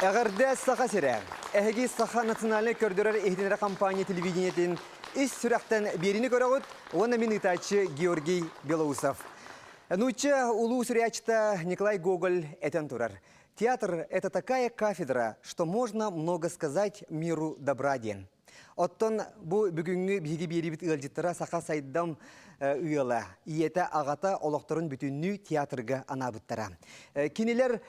Эҕэрдэ Саха сирэ! Эһиги Саха национальнай көрдөрөр иһитиннэрэр компания телевидениетин ис сүрэхтэн биэриини көрөҕүт уонна мин ыытааччы Георгий Белоусов. Нуучча улуу суруйааччыта Николай Гоголь этэн турар. Театр – это такая кафедра, что можно много сказать миру добра диэн. Оттон бу бүгүҥҥү биһиги биэриибит ыалдьыттара саха сайдам ыала, ийэтэ, аҕата олохторун бүтүннүү театрга анаабыттара. Кинилэр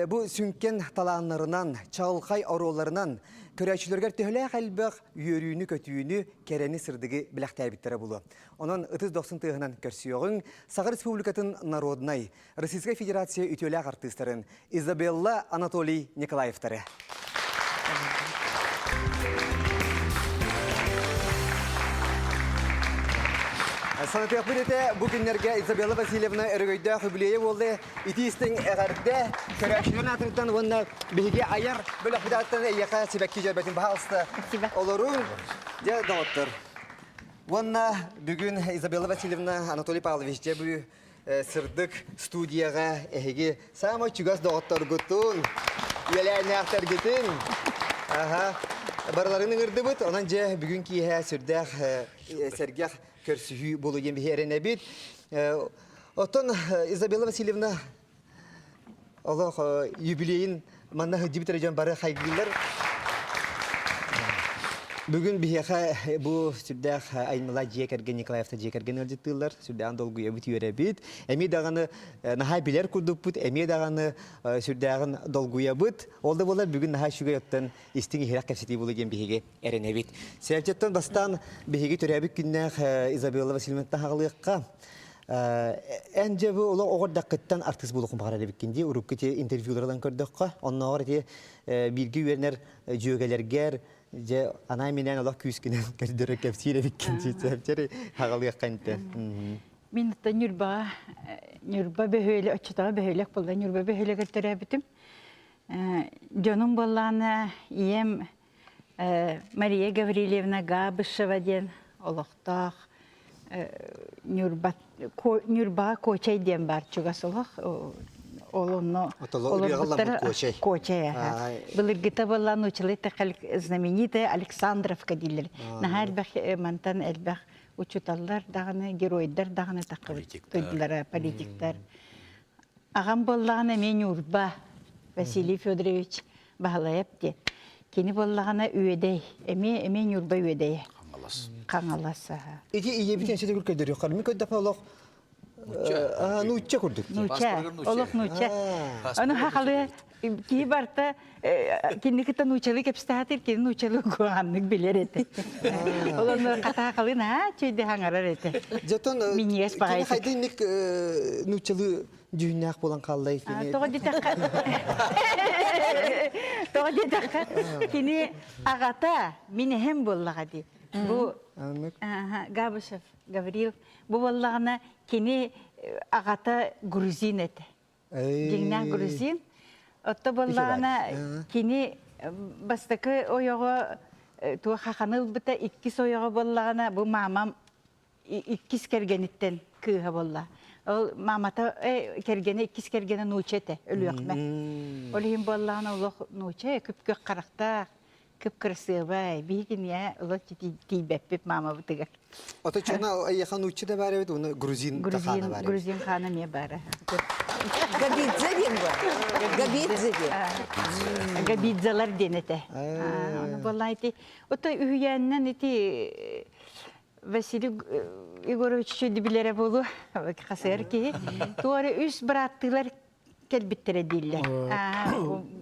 бу сүҥкэн талааннарынан, чаҕылхай оруолларынан көрөөччүлэргэр төһөлөөх элбэх үөрүүнү-көтүүнү, кэрэни-сырдыгы бэлэхтээбиттэрэ буолуо. Онон ытыс дохсун тыаһынан көрсүөҕүҥ Саха Республикатын народнай, Российскай Федерация үтүөлээх артыыстарын Изабелла Анатолий Николаевтары. Санатыахпыт этэ, бу күннэргэ Изабелла Васильевна өрөгөйдөөх үбүлүөйэ буолла. Итии-истиҥ эҕэрдэ көрөөччүлэрин аатыттан уонна биһиги айар бөлөхпүт аатыттан эйиэхэ сибэкки дьөрбөтүн баһаалыста олоруҥ. Дьэ, доҕоттор. Уонна бүгүн Изабелла Васильевна, Анатолий Павлович дьэ бу сырдык студияҕа эһиги саамай чугас доҕотторгутун, үөлээннээхтэргитин аха, барыларын ыҥырдыбыт. Онон дьэ бүгүн киэһэ сүрдээх сэргэх көрсүһүү буолуо диэн биһи эрэнэбит. Оттон Изабелла Васильевна Олох юбилейин манна сылдьыбыт эрэ дьон бары хайгыыллар. Бүгүн биһиэхэ бу сүрдээх айымньылаах дьиэ кэргэн Николаевтар дьиэ кэргэн ыалдьыттыыллар. Сүрдээҕин долгуйабыт, үөрэбит. Эмиэ даҕаны наһаа билэр курдукпут, эмиэ даҕаны сүрдээҕин долгуйабыт. Ол да буоллар бүгүн наһаа үчүгэй оттон истиҥ иһирэх кэпсэтии буолуо диэн биһиги эрэнэбит. Сээчэттэн бастаан биһиги төрөөбүт күннээх Изабелла Васильевнаттан хаҕалыахха. Эн дьэ бу олох оҕо эрдэххиттэн артыыс буолуоххун баҕарар эбиккин дии урукку ити интервьюлары ылан көрдөххө оннооҕор ити бииргэ үөрэнэр дьүөгэлэргэр дьэ анаан-минээн олох күүскүнэн көрдөрө кэпсиир эбиккин дии чэпчэри хаҕалыахха интэ Мин оттон Ньурбаҕа Ньурба бөһүөлэ оччотооҕу бөһүөлэк буолла Ньурба бөһүөлэгэр төрөөбүтүм. Дьонум буоллаҕына ийэм Мария Гаврильевна Габышева диэн олохтоох Ньурба Ньурбаҕа Куочай диэн баар чугас олох ол онно олорбуттара Куочай аха былыргыта буолла нуучалыы знаменитая Александровка дииллэр наһаа элбэх мантан элбэх учууталлар даҕаны геройдар даҕаны таххыбыт дойдулара политиктар аҕам буоллаҕына эмиэ Ньурба Василий Федорович Баһылайап диэн. Кини буоллаҕына Үөдэй, эмиэ эмиэ Ньурба Үөдэйэ. Хаҥалас. Хаҥалас аһа. Ити ийэбитин ситигүл көрдөрүөххэ. Мин көрдөхпүнэ олох нуучча курдук. Нуучча, олох нуучча. Ону хахалы киһи барта кинини кытта нуучалыы кэпсэтэ кини нуучалыы куһаҕаннык билэр этэ. Ол онно хатаахалы наһаа чөйдө хаҥарар этэ. Дьотон Минньигэс кини баҕайытык. хайдыйник нууччалыы дьүһүннээх буолан хааллай кини. Тоҕо диэтэххэ тоҕо диэтэххэ кини аҕата мин эһэм буоллаҕа дии. Бу Габышев Гаврил бу буоллаҕына кини аҕата грузин этэ. Дьиҥнээх грузин. Отто буоллаҕына кини бастакы ойоҕо туох хаханы ылбыта иккис ойоҕо буоллаҕына бу маамам иккис кэргэниттэн кыыһа буолла. Ол маамата кэргэнэ иккис кэргэнэ нууча этэ, Өлүөхмэ. Ол иһин буоллаҕына олох нууча күп-күөх харахтаах, кып-кырасыабай, биһигини олох тиийбэппит маамабытыгар. Ото чона эйиэхэ нуучча да баар эбит, уонна грузин да хаана баар эбит. Грузин хаана эмиэ баара. Габидзе диэн баар. Габидзе диэн. Габидзалар диэн этэ. Ону буоллаа ити. Ото үһүйээннэн ити Василий Егорович үчүгэй билэрэ буолуо, хасыар киһи. Туора үс бырааттыылар кэлбиттэрэ дииллэр.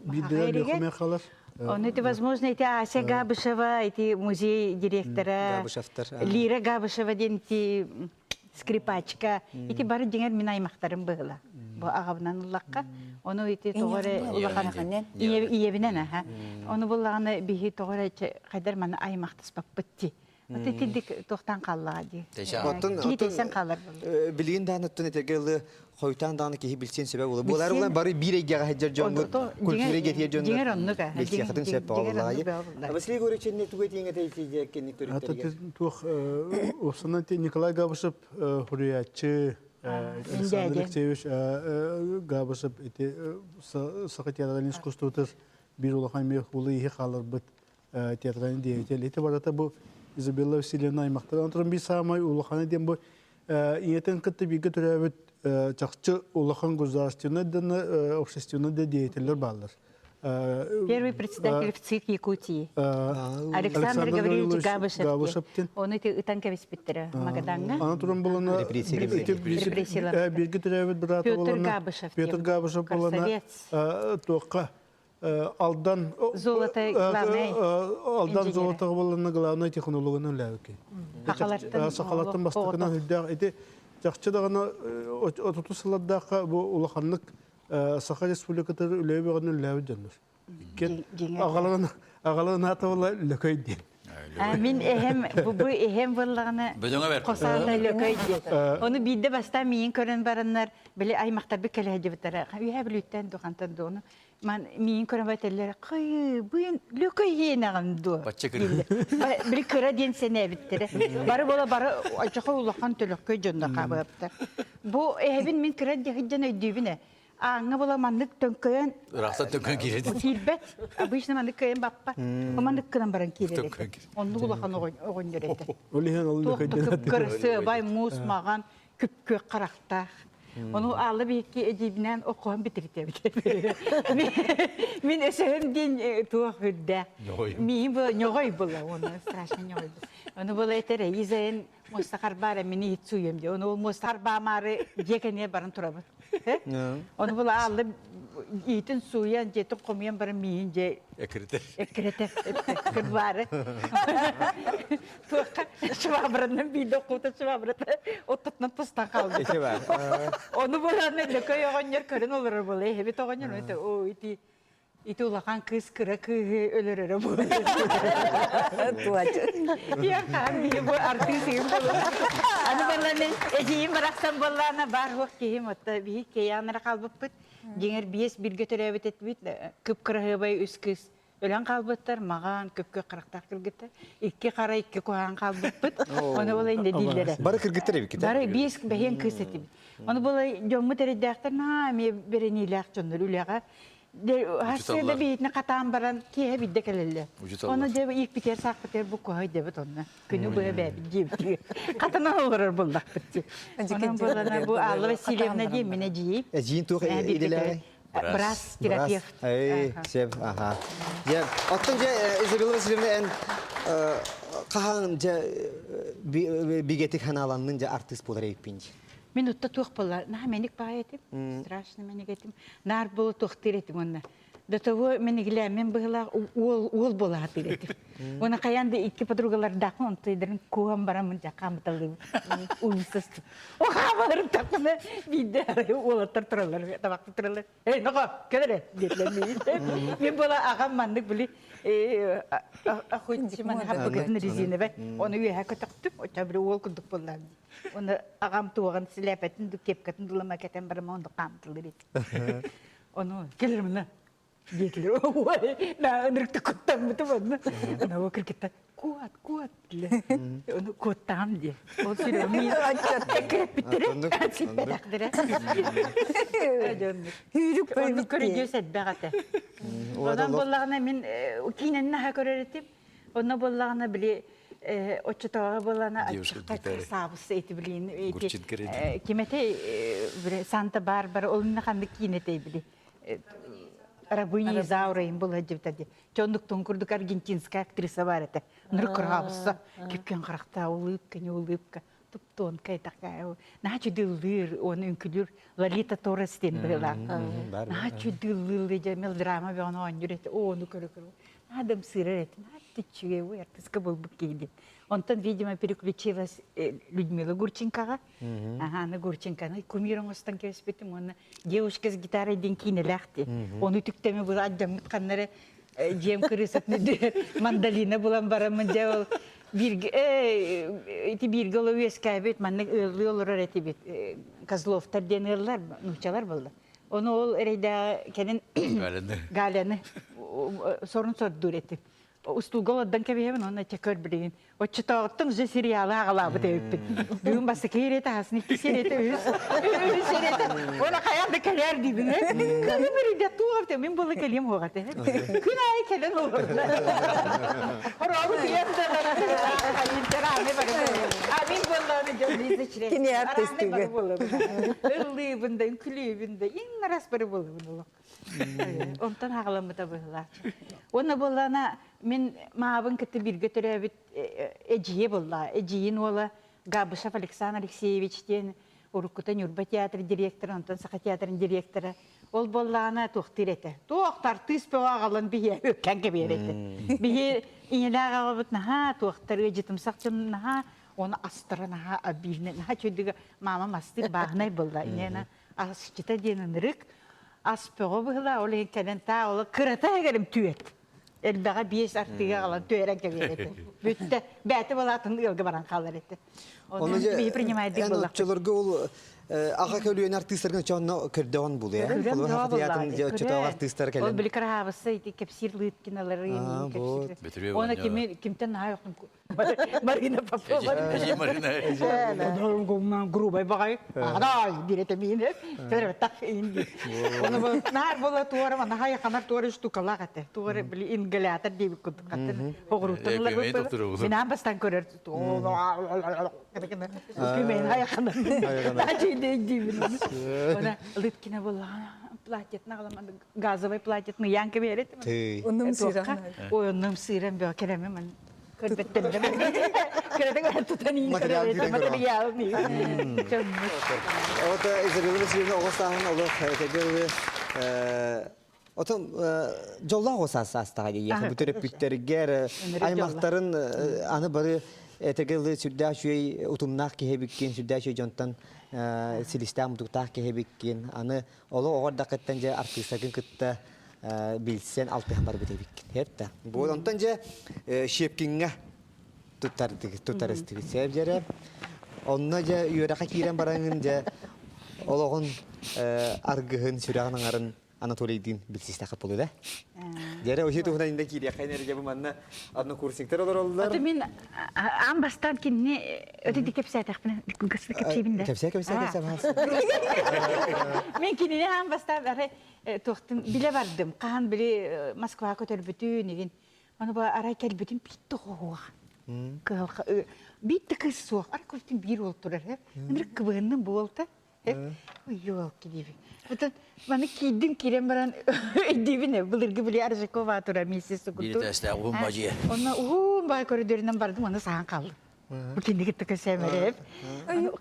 Биирдэрэ халар. Ону это возможно эти Ася Габышева, эти музей директора, Лира Габышева диэн ити скрипачка, ити бары дьиҥэр мин аймахтарым быһыла. Бу аҕабынан ыллахха, ону ити тоҕо эрэ улахан ийэбинэн аха. Ону буллаҕына биһи тоҕо эрэ хайдар маны аймахтаспаппыт ти. Аты итинник туохтан хааллаҕа дии. Оттон Киһи тэйсэн хаалар буолла. Билигин даҕаны оттон этэргэ дылы хойутаан даҕаны киһи билсиэн сөбө буолар. Буолар буолан бары биир эйгэҕэ сылдьар дьоммут, культура эйгэтигэр дьоннор Дьиҥэр оннук аа. билсиэххитин сөп буоллаҕа. Василий Егорович инне тугу этиэҥ этэй кэнник төрүттэригэр? Туох уопсанан Николай Габышев хуруйааччы Александр Алексеевич Габышев ити Саха театральный искусствотыр. биир улахан эмиэ улуу иһи хааларбыт театральный деятель. Ити барыта бу Изабелла Васильевна аймахтара. Онтон биир саамай улахана диэн бу ийэтин кытта бииргэ төрөөбүт чахчы улахан государственный да общественный да деятеллэр бааллар. Первый председатель в ЦИК Якутии. Александр Гаврилович Габышев. Оны ити ытан кэбиспиттэрэ Магадаҥҥа. Аны туран булана бииргэ төрөөбүт быраата Петр Габышев. Петр Габышев булана туохха Алдан Золото главный Алдан золотоҕа булана главный технологынан үлээбики. Сахалартан бастакынан үрдээх ити чахчы даҕаны отутус сыллардаахха бу улаханнык Саха Республикатыгар үлэ бөҕөнү үлэлээбит дьоннор. Иккиэн аҕаларын аҕаларын аата буолла Лөкөй диэн. Мин эһэм бу эһэм буоллаҕына хосаата Лөкөй диэн. Ону биирдэ бастаан миигин көрөн бараннар били аймахтарбыт кэлэ сылдьыбыттара. Үһээ Бүлүүттэн духантан дуону ман миигин көрөн байтэллэр кый быйын Лөкөй иэнэҕин дуо? Бачча кыра. Били кыра диэн сэнээбиттэрэ. Бары буола бары очохо улахан төлөккөй дьонно хаабыаптар. Бу эһэбин мин кыра дьаһыдьан өйдүүбүн ээ. Ааҥҥа була маннык төҥкөйөн Ыраахтан төҥкөйөн киирэр. Киирбэт. Обычно маннык кыайан баппат. Маннык гынан баран киирэр этэ. Оннук улахан оҕонньор этэ. Ол иһин ол Туох да кып-кырасыабай муус маҕан күп-күөх харахтаах. Ону аалла биһикки эдьиийбинээн оккоһон битиритэбит. Мин өсөһүм диэн туох үрдээх. Миин була ньоҕой була уонна страшно ньоҕой. Ону була этэр Изаен муоста харбаара мин иһит сууйам дии. Ону ол муоста харбаамаары дьиэ кэннигэр баран турабын. Ону була аалла иитин сууйан, дьиэтин хомуйан баран миин дьэ Экиритэр. Эккирэтэр. Кырбаары. Туохха швабранан биирдэ оккута швабрата оттотунан тустан хаалбыт. Ити бар. Ону булан Лөкөй оҕонньор көрөн олорор буола. Эһэбит оҕонньор это о ити ити улахан кыыс кыра кыыһы өлөрөрө буолар. Тиэн хаан биһи бу артыыс игин буолар. Аны буолла мен эдьиийим барахсан буоллаана бар хуох киһим отта биһи кэйээннэрэ хаалбыппыт. Дьиҥэр биэс бииргэ төрөөбүт этибит кып-кыраһыабай үс кыыс өлөн хаалбыттар, маҕан, көп-көп харахтаах кыргыттар. Икки хара, икки куһаҕан хаалбыппыт. Ону була инде дииллэрэ. Бары кыргыттар эбиккит. Бары биэс бэһиэн кыыс этибит. Ону була дьоммут эрэйдээхтэр наһаа эмиэ бэриниилээх дьоннор үлэҕэ. Хассыада биһитини хатаан баран киэһэ биирдэ кэлэллэр. Ону дьэ иикпитигэр саахпытыгар бу куһай дебит онно. Күнү быһа бээбит диэбит. Хатанан олорор буллахпыт дии. Онон буолана бу Алла Васильевна диэн мин эдьиийим. Эдьиийин туох идэлээҕий? Брас терапевт. Эй, сеп, аха. Дьэ, оттон дьэ Изабелла Васильевна эн хаһан дьэ бигэтик ханааланнын дьэ артыыс буолар эбиппин дии. Мин утта туох буолла? Наһаа мэник баҕайы этим. Страшно мэник этим. Наар буола туохтыыр этим уонна. До того мен игилээммин быһылаах уол уол буола сатыыр этим. Уонна хайаан да икки подругалардаахпын онтуйдарын кууһан бараммын дьэ хаамыталыыбын. Улуустастым. О хаамаларым таххына биирдэ арай уолаттар тураллар, табахта тураллар. Эй, ноҕо, кэл эрэ диэтилэр миигин. Мин буола аҕам маннык били охотничий маны хаппыкытын резиновай. Ону үөһэ көтөхтүм. Оччо били уол курдук буоллаам дии. Оны аҕам туоҕын силээпэтин кепкатын дулама кэтэн барам онду хаамтылыр этим. Ону кэлэр мына диэтилэр. Ой, на ынырыкты куттаммытым онно. Ана кыргыттар куот, куот диye. Onu куоттаам диye. Ол сүрөмми эккиреппиттере, сиппэтэхтэрэ. Хүүрүк Онну көрүдүөс элбэх этэ. Онон буоллаҕына мин киинэнин аһа көрөр этим. Онно буоллаҕына били оччотооҕу буоллаҕына саабыс эти билин эти ким этэй Санта Барбара ол инна ханнык киинэ этэй били Рабыня Изаура им была дебта ди. Чоннуктун курдук аргентинская актриса бар этэ. Нур кырабысса кипкен харахта улыбка не улыбка туптуонкай такая. Наһаа чудыллыыр, оны үҥкүлүүр Лолита Торрес диэн быһыылаах. Наһаа чудыллыыр дьэ мелодрама бөҕөнү оонньуур этэ. Ону көрө-көрө Адам сырар этин аттыччыгэ ой артыска буолбут киһи диэн. Онтон, видимо, переключилась Людмила Гурченкоҕа. Ага, аны Гурченконы кумир оҥостон кэбиспитим уонна девушка с гитарой диэн киинэлээх дии. Ону түктэми була аддьаммыт ханнары дьиэм кырыысатын мандолина булан бараммын дьэ ол бииргэ ити бииргэ оло үөскээбит маннык ыаллыы олорор этибит Козловтар диэн ыаллар нууччалар буолла. Ону ол эрэйдээҕи кэлин Галяны. Галяны сорун сордуур этим. Устуулга олордон кэбиһэбин уонна чэ көр билигин. Оччотооҕуттан уже сериалы аҕалаабыт эбиппин. Бүгүн бастакы серията, хасын икки серията, үһүс үһүс серията. Оны хайаан да кэлээр диибин. Күнү бириде туох мин була кэлиэм уоҕа этэ. Күн аайы кэлэн олордо. Хорообу тиийэн да баран бары. А мин буоллааны дьон лиза Кини артистыгы. Ыллыыбын да, үҥкүлүүбүн да, иң арас бары буолабын олох. Онтон хаҕаламмыта быһыылаах. Уонна буоллаана мин маабын кытта бииргэ төрөөбүт эдьиийэ буолла. Эдьиийин уола Габышев Александр Алексеевич диэн уруккута Ньурба театр директора, онтон Саха театрын директора. Ол буоллаҕына туохтуур этэ. Туох артыыс бөҕө аҕалан биһи үккэн кэбиэр этэ. Биһи ийэлээх аҕабыт наһаа туохтар ыадьытымсах дьон наһаа оны астара наһаа обильно наһаа чөйдүгэ мама астыыр бааһынай буолла. Ийэна асчыта диэн ынырык ас бөҕө быһыла ол иһин кэлэн таа ол кырата эгэрим түөт. Элбэҕэ биэс артыга аҕалан түөрэн кэбиэр этэ. Бүттэ. Бээтэ балаатын ыалга баран хаалар этэ. Ону биһи принимайдык буоллахпыт. Оччолорго ол аҕа көлүөнэ артыыстаргын оччоонно көрдөҕүн булуя. Холобур театрын оччотооҕу артыыстар кэлэн. Ол били кыраһаабысса ити кэпсиир Лыткиналары кэпсиир. Оны кими кимтен наһаа Марина Попова. Марина. Грубай баҕай. Адай дире мине. Так инди. Оны нар бола туара мана хай ханар туара штукалах этэ. Туара били ингалятор диэбит курдук хаттын. Оҕуруттан Мин аан бастан көрөр. Күмэн хайаханар. Диибин. Она Лыткина была платьетна газовый платьетны янка берет. Оннум сыыран. Ой, оннум сыыран бөө кереме Көрбөттөрдө. Көрөтөҥ тутан материал Вот Изабелла Васильевна оҕо сааһын олох этэргэ Отон дьоллоох оҕо саас саастаҕа дии. Бу төрөппүттэргэр аймахтарын аны бары этэргэ дылы сүрдээх үчүгэй утумнаах киһи эбиккин, сүрдээх үчүгэй дьонтон силистээх мутуктаах киһи эбиккин. Аны олох оҕо эрдэххиттэн дьэ артыыстаргын кытта билсэн алтыһан барбыт эбиккин. Хепта. Бу онтон дьэ Щепкиҥҥэ туттарыстыбыт. Сэп дьэрэ. Онно дьэ үөрэххэ киирэн бараҥын дьэ олоҕун аргыһын, сүрэҕин аҥарын Анатолийдыын билсистэххэ буолуо да. Дьэрэ уһи туһунан инде киириэххэ энергия бу манна однокурсниктар олороллор. Аты мин аан бастаан кинини өтө кэпсээтэхпинэ кэпсиибин да. Кэпсээ кэпсээ кэпсээ Мин кинини аан бастаан арай туохтун билэ бардым. Хаһан били Москва көтөрбүтүн игин. Аны бу арай кэлбитим биитте хоһуох. Кыһалха биитте кыз суох. Арай көртүм биир уол турар. Ынырык кыбыһынным буолта. Ёлки диибин. Отон маны киирдим киирэн баран өйдүүбүн былыргы били Аржакова турар миссис Биир этээстээх уһун бадьыйа. Онно уһун бай көрүдүөрүнэн бардым, онно саһан хааллым. Бу кинини кытта көсөөмөрөп.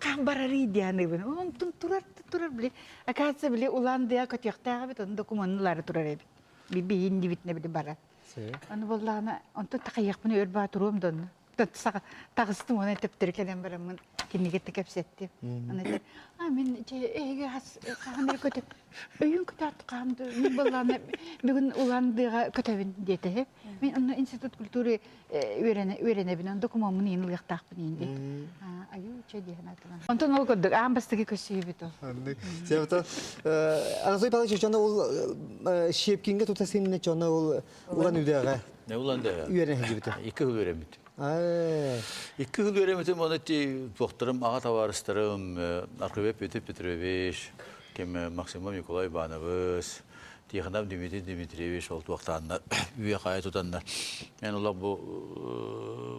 Хаан барарый дианыбын. Онтун турар турар били. Оказывается, били улаан дыя көтүөхтээх эбит, онно докумуоннулары турар эбит. Биһин дибитинэ били барар. Аны буоллаҕына, онтон такайыахпын өр баа туруом да онно. Таҕыстым уонна төптөрү кэлэн бараммын кинигэ кэпсэттим. Аны этэр, а мин эһиги хаһан эрэ көтө өйүн көтөт хаһан мин буоллаҕына бүгүн улаан дыаҕа көтөбүн диэтэ. Мин онно институт культуры үөрэнэбин, он докумуоммун иин ылыахтаахпын иин диэт. Аю чэ диэн атынан. Онтон ол курдук аан бастакы көссүүбүт ол. Себебі Анатолий Павлович чоно ол Щепкинге тута синне чоно ол улан үдэҕэ Улан да. Үөрэнэ сылдьыбыта. Икки жыл үөрэммитим. Икки жыл үөрэммитим, оны ти туохтарым, аҕа табаарыстарым, Архиве Петр Петрович, ким Максимов Николай Иванович, Тихонов Дмитрий Дмитриевич ол туохтааннар үйэ хайа тутаннар. Мен олох бу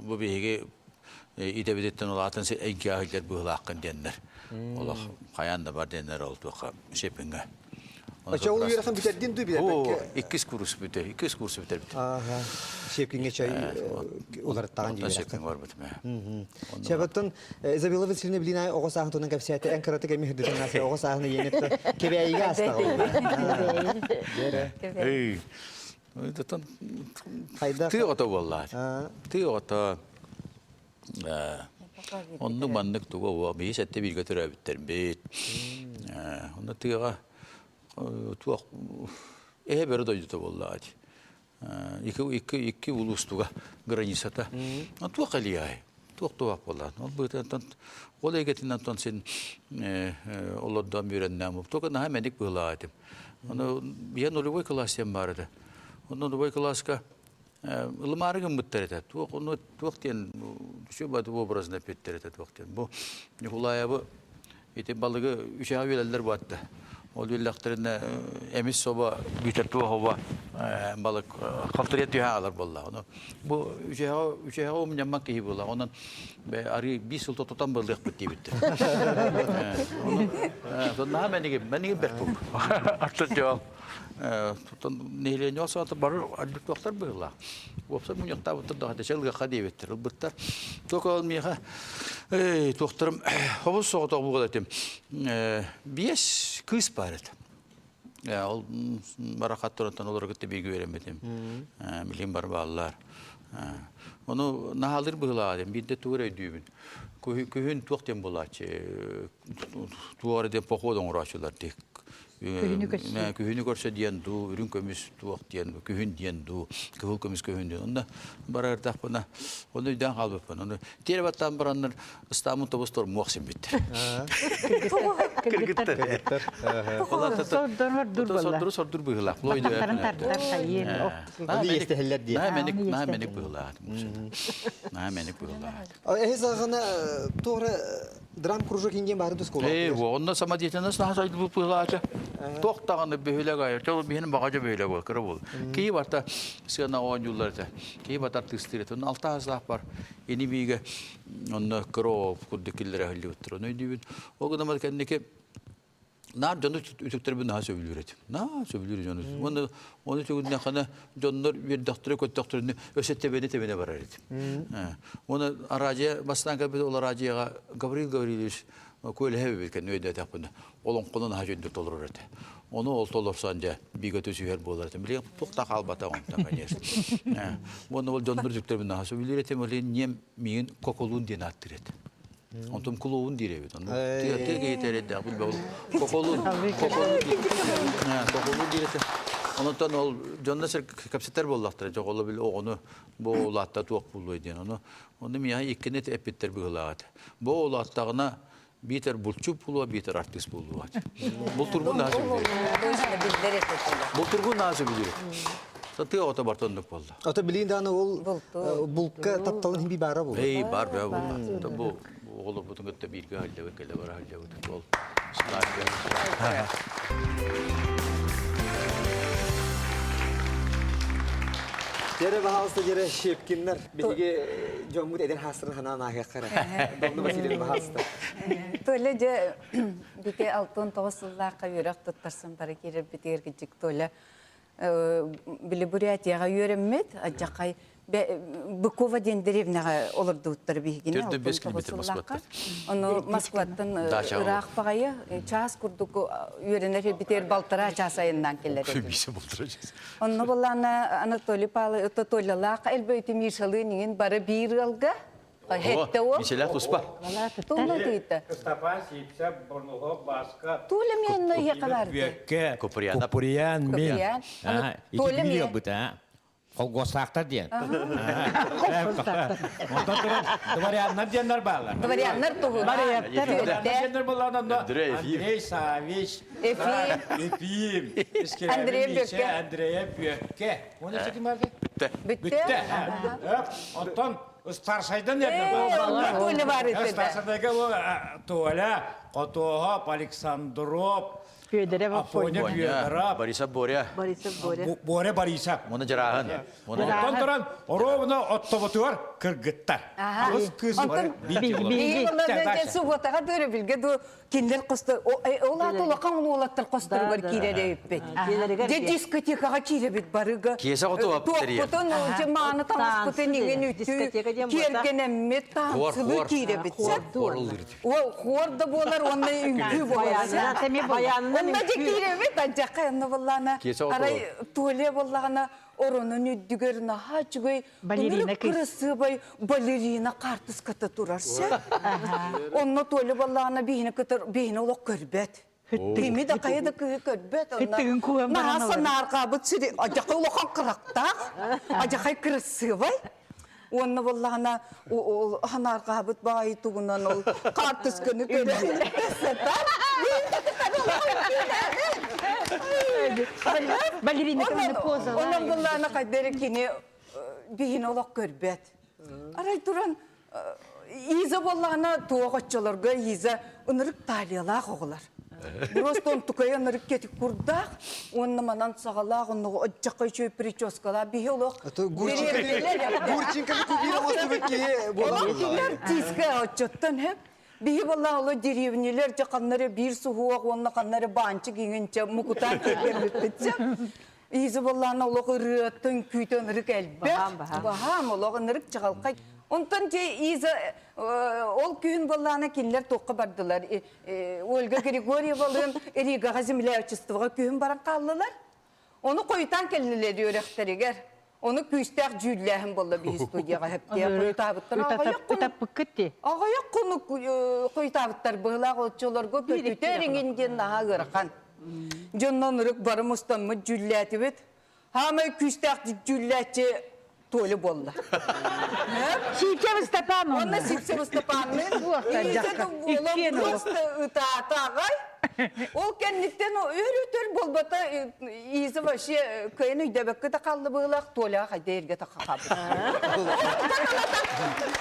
бу биһиги идэбититтэн улаатан эйгэ аһыллар быһылааххын диэннэр. Олох хайаан да бар диэннэр ол туохха Щепкиҥҥэ. Оччо ол үөрэхин бүтэрдин дуу билэрбэккэ? Иккис курс бүтэ, иккис курс бүтэрбит. Ааха. Щепкиҥҥэ чай уларыттаҕын дии. Щепкиҥ барбытым ээ. Чабаттан Изабелла Васильевна Блина оҕо сааһын туһунан кэпсээтэ. Эн кыратык эми үрдүтэн ааса оҕо сааһын иэнэттэ Кэбээйигэ астаҕа. Эй. Тыы оҕото буоллаа. Тыы оҕото Оннук маннык туга уо биһи сэттэ бииргэ төрөөбүттэрбит. Онно тыаҕа туох эһэ бөрө дойдута буоллаҕа дии. Икки икки икки улуустуга границата. Туох элиай? Туох туох буоллаан. Ол быытынан ол эйгэтинэн тон син олордон үөрэннэм. Только наһаа мэник быһылаах этим. Ону я нулевой класс диэн баар этэ. Онно нулевой класска ылымаары гыммыттар этэ. Туох ону туох диэн все образно эппиттэр этэ туох диэн. Бу Ньукулаайабы ити балыгы үчэҕэ үөлэллэр буатта. Ол биллэхтэринэ эмис собо бүтэр туох балык халтырыйа түһэ аалар буолла. Ону бу үчэҕэ үчэҕэ умньаммат киһи буолла. Онон арыы биир сыл тототон былыахпыт диэбиттэр. Наһаа мэнигим мэнигим бэрт буолбут. Аттан дьол нэһилиэнньэ саата бары альбертуохтар быһыылаах. Уопсай мунньахтаабыттар да хатече ылыахха диэбиттэр. Ылбыттар. Только ол миэхэ эй туохтарым хобус соҕотох буолар этим. Биэс кыыс баар этэ. Ол барахат турантан олору кытта бииргэ үөрэммитим. Билигин бар бааллар. Ону наһаалыыр быһыылаах этим. Биирдэ тугу эрэ өйдүүбүн. Күһүн туох диэн буолааччы туох эрэ диэн поход оҥорооччулар дии. Күһүнү көрсө. Күһүнү көрсө диэн дуу, үрүҥ көмүс туох диэн, күһүн диэн дуу, кыһыл көмүс күһүн диэн. Онно барардахпына, ону өйдөөн хаалбыппын. Ону тиэрэ баттаан бараннар ыстаамын тобус тормуох симмиттэр. Кыргыттар. Кыргыттар. Сордуру сордур быһыылаах. Баттахтарын тардар хайыын. Ону иэстэһэллэр диэн. Наһаа мэник, наһаа мэник быһыылаах. Наһаа мэник быһыылаах. Эһи саҕана туора драм кружок индиэн баары дускула. Ээ, онно самодеятельность наһаа сайдыбыт быһыылаача. Туох даҕаны бөһүөлэк айар, ол биһин баҕадьа бөһүөлэк буол, кыра буол. Киһи барта сыана оонньууллар этэ. Киһи батар тыстыыр этэ. Онно алта аһаслаах бар. Ини биигэ онно кыра курдук киллэрэ иһиллибиттэр. Ону өйдүүбүн. Ол гынан кэнники Наар дьону үтүктэрбин наһаа сөбүлүүр этим. Наһаа сөбүлүүр дьону. Уонна ону түгүннэххинэ дьоннор үөрдэхтэрэ көттөхтөрүнэ өссө тэбэнэ-тэбэнэ барар этим. Уонна араадьыйа бастаан кэлбит ол араадьыйаҕа Гаврил Гаврильевич куөлэһэ эбит кэннэ өйдөөтөхпүнэ олоҥхону наһаа дьөндүр толорор этэ. Ону ол толорсон дьэ бигэ түсүһэр буолар этим. Билигин туох да хаалбата онтон, конечно. Уонна ол дьоннор үтүктэрбин наһаа сөбүлүүр этим. Ол иһин ньиэм миигин Коколуун диэн ааттыыр этэ. Онтум клоун диир эбит. Онно тыа тыа киһитэ эрэйдээх билбэ ол коколун коколун диир. Коколун диир этэ. Онтон ол дьонно сир кэпсэтэр буоллахтара. Дьоҕоло бил оҕону бу улаатта туох буолуой диэн. Ону ону миэхэ иккини эппиттэр быһыылаах этэ. Бу улааттаҕына биитэр булчут буолуо, биитэр артыыс буолуо. Бултургун наһаа сөбүлүүр. Бултургун наһаа сөбүлүүр. Тыа оҕото барта оннук буолла. Ото билигин даҕаны ол булка тапталын химби баара буолла. Эй, бар баа буолла. Бу оҕолорбутун кытта бииргэ сылдьабыт, кэлэ бара сылдьабыт. Ол Дьэрэ баһаалыста дьэрэ Щепкиннар биһиги дьоммут эдэр хаастарын ханаан ааһыахха эрэ. Домну Васильевна баһаалыста. Толя дьэ бите 69 сыллаахха үөрэх туттарсан бара киирэрбитигэр кыдьык Толя били Бурятияҕа үөрэммит, алдьархай Быкова диэн дэриэбинэҕэ олордубуттар биһигини. 4-5 километр Москваттан. Ону Москваттан ыраах баҕайы чаас курдук үөрэнэр битэр балтараа чаас айаннаан кэлэр этим. Онно буоллаана Анатолий Павлович Толялаах элбэйти Мишалыын иҥин бары биир ыалга Хетте ол. Мишелях туспа. Тула тыйта. Степан Сипсев, Борнухов, Баска. Туля мен ехе барды. Бүөккэ, Куприян. Куприян мен. Куприян. Ити биир ылбыт, а? Холгуостаахтар диэн. Онтон туран дворяннар диэннэр бааллар. Дворяннар туһу. Дворяннар диэннэр буоллар онно Андрей Савич, Ефим, Ефим, Андрей Бүөккэ. Андрея Бүөккэ. Оны ким барды? Бүттэ. Бүттэ. Онтон Старшайдан Толя бар еді. Старшайдайга Толя, Котоһоп, Александров, Федоров Афоня Федоров, Борисов Боря. Борисов Боря. Боря Борисов. Оны жараһын. Онтон туран оруобуна оттобутугар кыргыттар. Аҕыс кыыс Онтон биһиги субботаҕа дөрөбүлгэ ду кинилэр косто ол аата улахан уолаттар хосторугар киирэр эбиппит. Дьэ дискотекаҕа киирэбит барыга. Киэсэ хоту Туохпутун мааны таҥаспытын иҥин үтүү киэргэнэммит таансыбы киирэбит. Хуор да буолар уонна үҥкүү буолар. Онно дьэ киирэбит антиакка онно буоллаана арай туалет буоллаҕына оронун үрдүгэр наһаа үчүгэй Балерина кырасыабай балерина хаартыската турар сөп. Онно Толя буоллаҕына биһини кытар биһини олох көрбөт. Кими да хайа да кыһы көрбөт. Хыттыгын кууһан баран Наһаа санаарҕаабыт сири адьахай улахан кырактаах, адьахай кырасыабай. Уонна буоллаҕына ол санаарҕаабыт баайы тугунан ол хаартысканы көрөн сытар. Балерина кымны позала. Онон буоллаҕына хайда эрэ кини биһини олох көрбөт. Арай туран Иза буоллаҕына туох оччолорго Иза ынырык талиялаах оҕолор. Просто он тукайан ырык курдаах, уонна манан саҕалаах, оннугу отчакка үчүгэй прическалаах биһи олох Гурченко кубира мостубут киһи буолан Артистка отчоттон хэп. Биһи болла оло деревнилер же ханнары биир суһуох уонна ханнары баанчык иҥинче мукутаан киэргэммиппитчэ. Изи боллаана олох ырыатын күүтэн ырык элбэх. Баһаам олох ынырык чаҕылхай. Онтон же Иза ол күһүн боллаана кинилэр туохха бардылар. Ольга Григорьевалыын Ригаҕа землячествоҕа күһүн баран хааллылар. Ону хойутаан кэллилэр үөрэхтэригэр. Ону күүстээх дьүүллээһин буолла биһи студияҕа хэптиэ хойутаабыттар. Ытаппыккыт дии. Аҕыйах хонук хойутаабыттар быһылаах оччолорго көтүтэр иҥин диэн наһаа ыарахан. Дьоннон ырык бары мустаммыт дьүүллээтибит. Хаамай күүстээх дьүүллээччи Толя буолла. Сивцев Степан Онно Сивцев Степанныын просто ытаата аҕай. Ол кэнниттэн өр-өтөр буолбата Иза вообще кыайан өйдөбөккө да хаалла быһыылаах Толяҕа хайда эргэ таххахаабыт.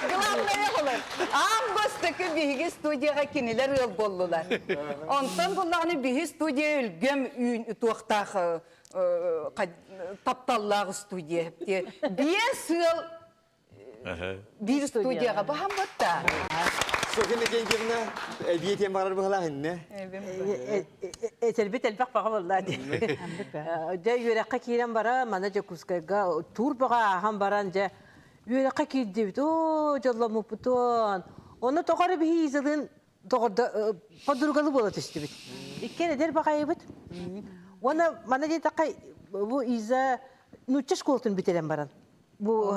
Главное олор. Аан бастакы биһиги студияҕа кинилэр ыал буоллулар. Онтон буллаҕына биһи студия өлгөм туохтаах тапталлаах студия. Биэс ыал биир студияҕа баһан батта. Софья Иннокентьевна, эбиэтиэн барар быһалаах инне. Этэлбит элбэх баҕа буолла дии. Дьэ үөрэххэ киирэн бара, мана Дьокуускайга тур баҕа ааһан баран дьэ үөрэххэ киирдибит. Оо, дьолломмуппутун. Ону тоҕо эрэ биһи Изалыын доҕордо подругалы буола түстүбүт. Иккиэн эдэр баҕайыбыт. Уонна манна диэтэххэ бу Иза нуучча школатын бүтэрэн баран бу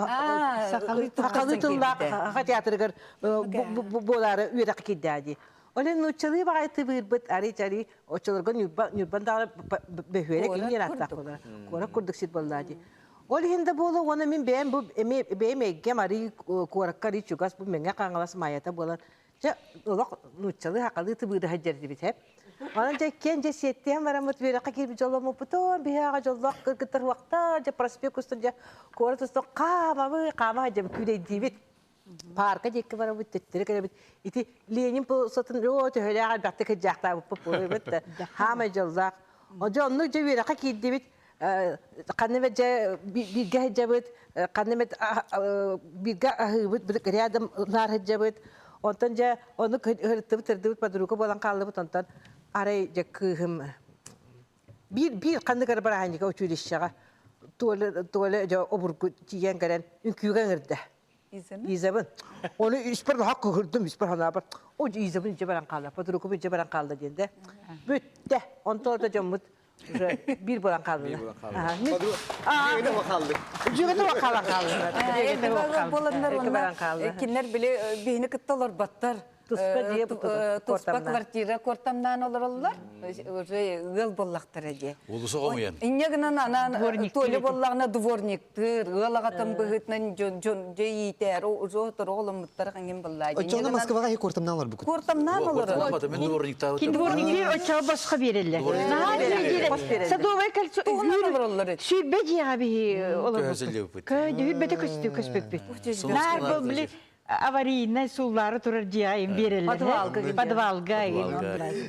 сахалыы тыллаах саха театрыгар буолаары үөрэххэ киирдээ дии. Ол иһин нууччалыы баҕайы тыбыырбыт арый-чарый оччолорго Ньурба Ньурбан даҕаны бөһүөлэк иҥиэр ааттаах буолара. Куорат курдук сир буоллаа дии. Ол иһин да буолуо уонна мин бэйэм бу эмиэ бэйэм эйгэм арый куоракка арый чугас бу Мэҥэ Хаҥалас Майата буолан Дьэ, олох нууччалыы хахалыы тыбыыра сылдьар эбит. Онон дьэ иккиэн дьэ сиэттиһэн бараммыт үөрэххэ киирбит дьолломмуппутун, биһиэхэ дьоллоох кыргыттар уохтар, дьэ проспект устун дьэ куорат устун хаамабы, хаама сылдьабыт күүлэйдиибит. Парка диэки барабыт, төттөрү кэлэбит. Ити Ленин сатын оо төһөлөөх элбэхтик кырдьаахтаабыппыт буолуйбут да хаамай дьоллоох. Дьэ оннук дьэ үөрэххэ киирдибит. Ханна эмэ дьэ бииргэ сылдьабыт, ханна эмэ бииргэ аһыыбыт, рядом наар сылдьабыт. Онтон дьэ ону ырыттыбыт, ырдыбыт, подруга буолан хааллыбыт. Онтон арай дьэ кыыһым биир биир ханнык эрэ бырааһынньыка училищеҕа Толя Толя дьэ обургу тиийэн кэлэн үҥкүүгэ ыҥырда. Изабын. Ону испэр наһаа кыһырдым, испэр санаабар, о Изабын илдьэ баран хаалла, подругум илдьэ баран хаалла диэн да. Бүттэ. Онтон да дьоммут уже биир буолан хааллылар. Дьүөгэтэ хааллы. Дьүөгэтэ хаалан хааллылар. Буоланнар онно кинилэр били биһини кытта олорботтор. Туспа дьиэ туспа квартира куортамнаан олороллор. Уже ыал буоллахтара дии. Улуса хомуйан. Инньэ гынан анаан Толя буоллаҕына дворниктыыр, ыал аҕатын быһыытынан дьон дьон дьэ иитээр, уже отору оломмуттар хаҥин буллаа. Оччоҕуна Москваҕа иһи куортамнаан олорбуккут. Куортамнаан олорор. Мен дворниктаабыт. Кин дворниктыыр оччоҕо босхо биэрэллэр. Наһаа Садовай кольцо сүүрбэ дьиэҕэ биһи олорбуппут. Көһүрбэтэ көстүү көспүппүт. Наар был били аварийнай сууллаары турар дьиэҕэ им биэрэллэр. Подвалга. Подвалга.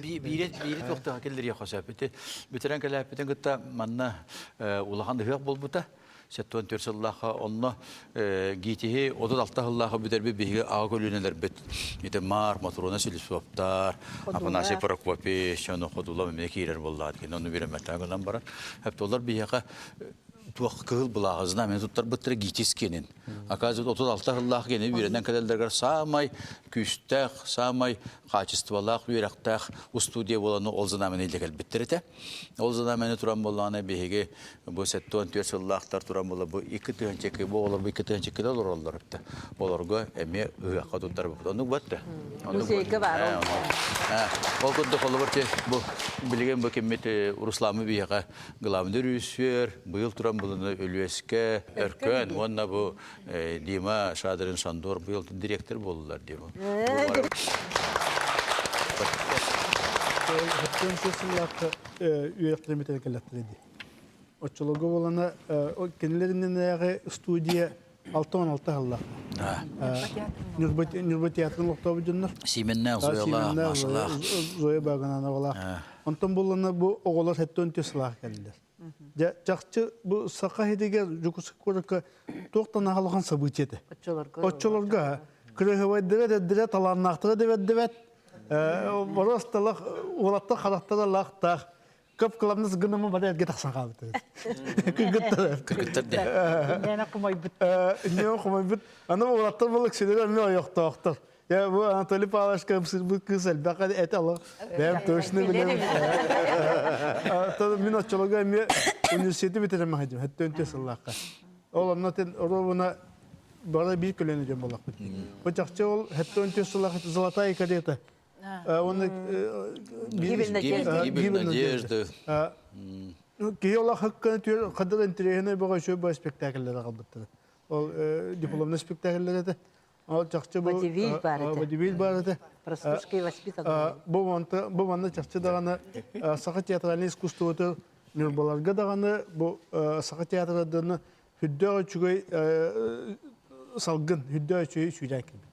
Биири биири туохтаах киллэриэххэ сөп. Ити бүтэрэн кэлээппитин кытта манна улахан ыһыах буолбута. 74 сыллаахха онно ГИТИһи 36 сыллаахха бүтэрбит биһиги аҕа көлүөнэлэрбит ити Маар, Матруна Селесовтар, Афанасий Прокопьевич, ону Ходулов эмиэ киирэр буоллаҕа дии. Ону биэрэммэттэр гынан баран. Олор биһиэхэ туох кыһыл былааҕы знамя туттарбыттара ГИТИС киэнин. Оказывается, 36 сыллаах киэни үөрэнэн кэлэллэригэр саамай күүстээх, саамай хаачыстыбалаах үөрэхтээх устудия буолан ол знамяны илдьэ кэлбиттэр этэ. Ол знамяны туран буоллаҕына биһиги бу 74 сыллаахтар туран буола бу 2 тыһыынча бу оҕолор бу 2 тыһыынча олороллор эбит. Олорго эмиэ ыһыахха туттарбыт. Оннук батта. Музейга бар. Ол курдук холобур бу билигин бу киммит Русланы биһиэхэ главный режиссер быйыл туран булуну Өлүөскэ Өркөн уонна бу Дима Шадрин Шандор быйыл директор буоллулар дима. Сыллаахха үөрэхтэрин кэллэхтэрэ дии. Оччолорго буолана кинилэр иннинээҕи студия. 66 сыллаах. Ньурба Ньурба театрын олохтообут дьоннор. Сименнээх Зоялаах, Машалаах. Зоя Баганановалаах. Онтон буллана бу оҕолор хэттон сылаах кэллилэр. Дьэ, чахчы бу саха сиригэр Дьокуускай куоракка туохтан аһалахан событие этэ. Оччолорго. Оччолорго кырыһыбайдара дэддирэ талааннаахтара дэбэрдибэт. Боросталах уолаттар харахтара лаахтаах көп кыламнас гынамы бары эргэ тахсан хаалбыт. Кыргыттар. Кыргыттар да. Инньээнэ хомойбут. Инньээнэ хомойбут. Аны уолаттар балык силер эмиэ ойохтоохтор. Я бу Анатолий Павловичка ымсыырбыт кыыс элбэх эт ала. Бэйэм точно билэбин. Мин оччолорго эмиэ университеты бүтэрэн хаһдым. Хэттэн түө сыллаахха. Ол онно тен оруобуна бары биир көлүөнэ дьон буоллахпыт. Бу чахчы ол хэттэн түө сыллаах золотая карета. Оны Гибель надежды. Гибель надежды. Киһи олох хакканы түөр хадыр интэриэһинэй бөҕө үчүгэй бөҕө спектакльлere қалбыттара. Ол дипломный спектакльлер этэ. Ол чахчы бу Водевиль баар этэ. Водевиль баар этэ. Простушки воспитанные. Бу манта бу манна чахчы даҕаны саха театральный искусствоты Ньурбаларга даҕаны бу саха театрданы үрдээх үчүгэй салгын, үрдээх үчүгэй сүүрээн кэлбит.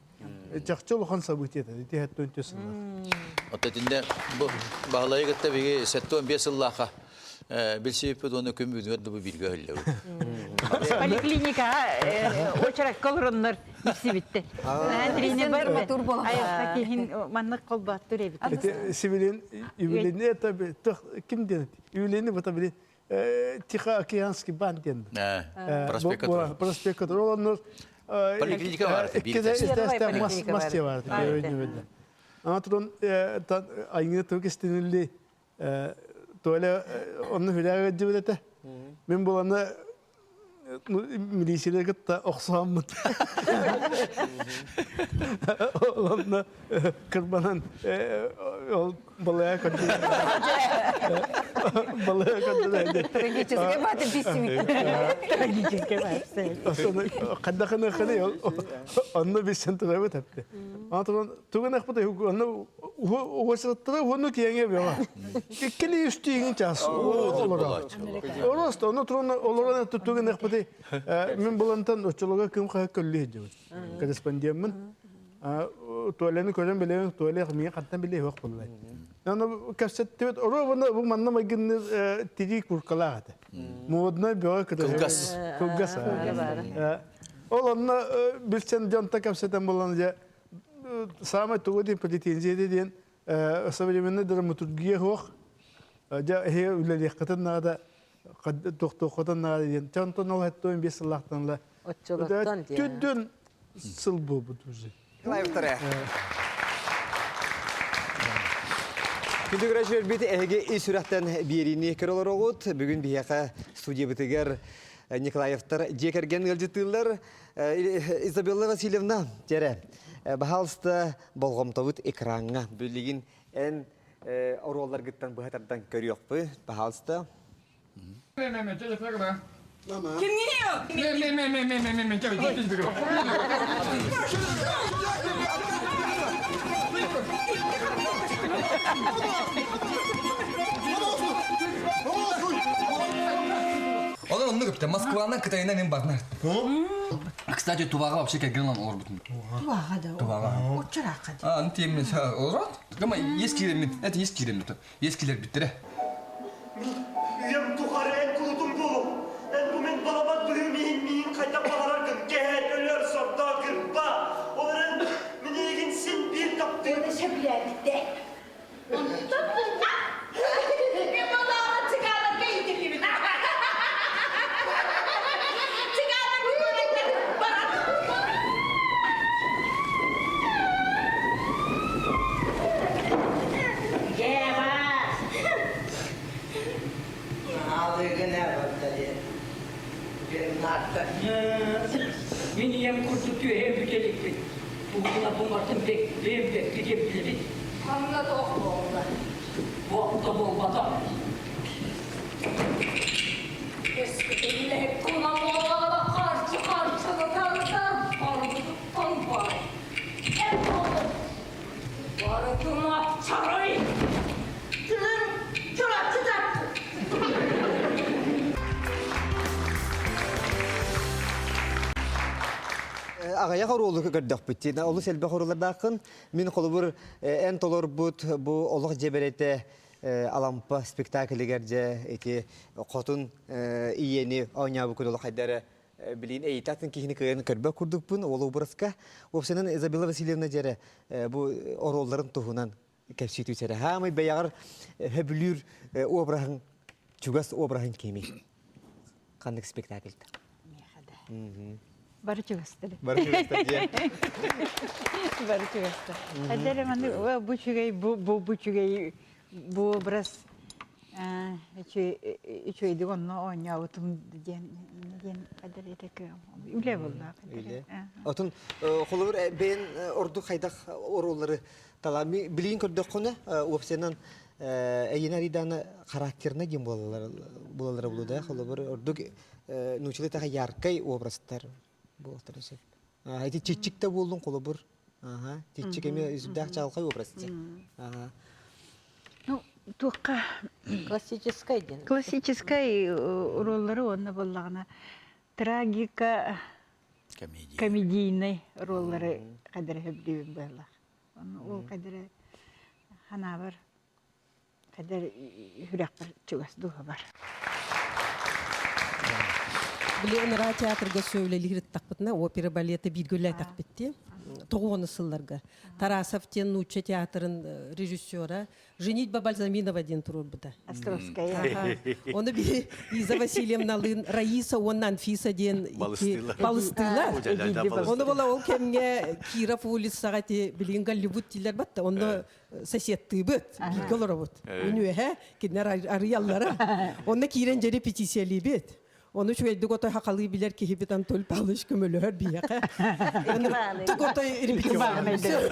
Чахчы улахан событие этэ. Ити хэттөн сыллар. Оттон итиннэ бу Баһылайы кытта биһиги 75 сыллаахха билсибиппит уонна күн бүгүнүгэр да бу бииргэ өһүллэбит. Поликлиникаҕа очеракка олороннор билсибиттэр. Айылҕа киһин маннык холботтур эбит. Ити сибилин юбилейный это ким диэн юбилейный бата били Тихоокеанский банк диэн. Проспект который. Проспект который. Ол онно Поликлиника бар. Мастия бар. Ама туран айыңы тук истинилли Толя онно хүлээгэ дьибит этэ. Мин буланы милициялар кытта охсуһаммыт. Онно кырбанан ол балая көрдүлэр. Балая көрдүлэр. Трагическая баты бисимит. Трагическая баты. Хаддаханы ханы онно бисен турабыт эпти. Антон тугун ахпыта онно уһуосаттара уһуну киэҥэ бөҕө. Иккили үстүүҥүн час олорор. Ороста ону туран олорон тугун ахпыты мен булантан оччолого кым хаһа көллү дьыбыт. Корреспондентмын. Туалены көрөн билебин, туале миин хантан биле хуак буллай. Аны кэпсэттибит, оро бу манна майгынны тирии куркалаах этэ. Модной бөҕө Кылгас. Кылгас. Ол онно билсэн дьонто кэпсэтэн булан дьэ самай тугу диэн претензия диэн современный драматургия суох дьэ эһиги үлэлиэххитин наада тохтуоххутун наада диэн онтон ол хэттуон биэс сыллаахтан ыла Оччолортон диэн. Түддүн сыл буолбут уже. Лайфтары. Күндү көрөөччүлэрбит эһиги ис сүрэхтэн биэриини көрө олороҕут. Бүгүн биһиэхэ студиябытыгар Николаевтар дьиэ кэргэн ыалдьыттыыллар. Изабелла Васильевна, тиэрэ, баһаалыста болҕомтобут экраҥҥа. Билигин эн оруолларгыттан быһа тардан көрүөхпүт. Баһаалыста. Олар оннук эбитэ. Москванан, Кытайынан им барнар. Кстати, Туваға вообще кэргэн олорбутум. Туваға да. Туваға. Оччарааққа. А, ну тиэммин олорот. Гама есть киирэммин. Это есть киирэммин. Есть киилэр биттэрэ. Үйэм тухары эн кулутум буолуҥ. Эн бу мин балабат быһыым иһин миигин хайдах баҕараргын кэһэт, өлөр, сордоо, кырба. Ол эрэн мин эйигин син биир таптыыр. Оны сөбүлээбитэ. Онтон Мен балаҕан цыганарга иитиллибит. Цыганар баран. Мин ийэм курдук түөһэм бүтэликпин. Тугуна буҥартан бэк бэйэм бэккэ диэн билэбин. Ханна туох буолла? Буолта буолбата. Өскөтүн куламола харчы харчыны тардар барбытыттан бай. Эн oğlum. Барытын апчарай. Тылын чурапчы тартты. аҕыйах оруолу көрдөхпүт. Олус элбэх оруоллардааххын. Мин холобур эн толорбут бу олох дьэбэрэтэ Алампа спектаклигэр дьэ ити хотун ийэни оонньообуккун олох хайда эрэ билигин эйитэ атын киһини кыайан көрбөт курдукпун ол образка. Уопсайынан Изабелла Васильевна дьэрэ бу оруолларын туһунан кэпсии түсэрэ. Хаамай бэйэҕэр хөбүлүүр обраһын чугас обраһын кимий? Ханнык спектакльта? Бары чугастар. Бары чугастар диэн. Бары чугастар. Эдэр маны бу үчүгэй бу бу бу үчүгэй бу образ үчүгэйдик онно оонньообутум диэн диэн эдэр этэ үлэ буолла. Үлэ. Отун холобур бэйэн ордук хайдах оруоллары тала билигин көрдөххүнэ уопсайынан эйиэнэ арыйдааны характерна диэн буолаллара буолаллара буолуо да холобур ордук нууччалыы таха яркай образтар буолуохтарын сөп. Ити чиччик да буоллун холобур. Аха, чиччик эмиэ сүрдээх чаҕылхай образ ити. Аха. Ну, туохха Классическай диэн. Классическай роллары уонна буоллаҕына трагика комедийнай роллары хадара сөбүлүүбүн быһалаах. Ол хадара ханаабар Эдэр үрэхпэр чугас дууһабар. Били ыныраа театрга сөүлэлиир ыттахпытына опера балета бииргэ үлэлээтэхпит тоҕуону сылларга Тарасов диэн нуучча театрын режиссера Женитьба Бальзаминова диэн туруорбута. Островская. Оны би Иза Васильевналыын Раиса уонна Анфиса диэн балыстыылар. Оны бола ол кэмҥэ Киров улицаҕа ти билигин Голливуд дииллэр батта. Онно соседтыыбыт, бииргэ олоробут. Мин үөһэ, кинилэр арыйаллара. Онно киирэн дьэ репетициялиибит. Ону үчүгэйдик отой хахалыы билэр киһибит Анатолий Павлович көмөлөһөр биһиэхэ. Тук отой репетиция.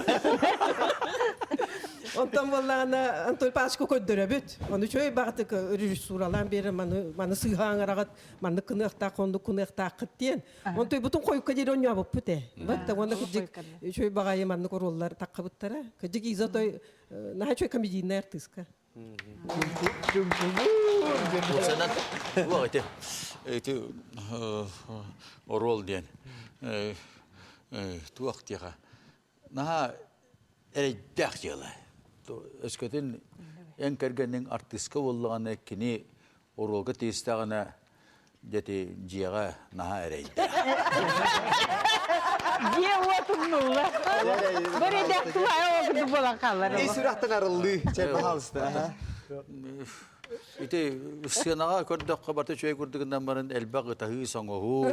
Онтон буоллаҕына Анатолий Павловичка көрдөрөбүт. Ону үчүгэй баҕатык режиссуралаан биэрэр маны маны сыыһа аҥараҕыт, маннык кыныахтаах, оннук кыныахтааххыт диэн. Онтон бутун хойукка диэри оонньообуппут ээ. Бат уонна кырдьык үчүгэй баҕайы маннык оруоллар таххыбыттара. Кырдьык Иза той наһаа үчүгэй комедийнай артыыска. Уопсайынан туох ити ити оруол диэн туох диэхэ наһаа эрэйдээх дьыала. Өскөтүн эн кэргэниҥ артыыска буоллаҕына кини оруолга тиистэҕинэ дьэ дьиэҕэ наһаа эрэйдээх. Дьиэ уотуннулла. Бір эдэх буолан хаалар. Ис сүрэхтэн арыллыы. Чэ, пожалуйста. Ити сыанаҕа көрдөххө барыта үчүгэй курдугунан баран элбэх ытаһыы, соҥоһуу,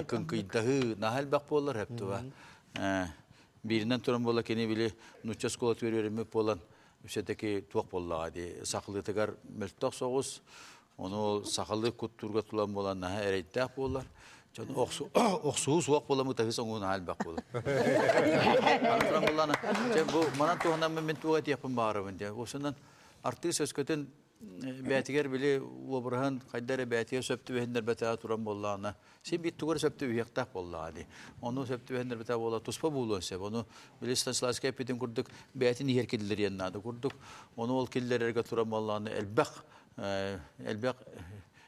кыҥкыйдаһыы наһаа элбэх буолар хэптуба. Бииринэн туран буола кини били нуучча оскуолатыгар үөрэммит буолан все-таки туох буоллаҕа дии сахалыытыгар мөлтөх соҕус ону сахалыы куттуурга тулан буолан наһаа эрэйдээх буолар дьон охсуһуу суох буолан ытаһыы соҥуу наһаа элбэх буолар аны туран буоллаана дьэ бу манан туһунан мин туох этиэхпин баҕарабын диэн осунан артыыс өскөтүн бээтигэр били уобараһын хайда эрэ бээтигэр сөп түбэһиннэрбэтэҕэ туран буоллаҕына син биир тугу эрэ сөп түбэһиэхтээх буоллаҕа дии. Ону сөп түбэһиннэрбэтэҕэ буола туспа буолуон сөп. Ону били Станиславскай эппитин курдук бэйэтин иһэр киллэриэн наада курдук. Ону ол киллэрэргэ туран буоллаҕына элбэх элбэх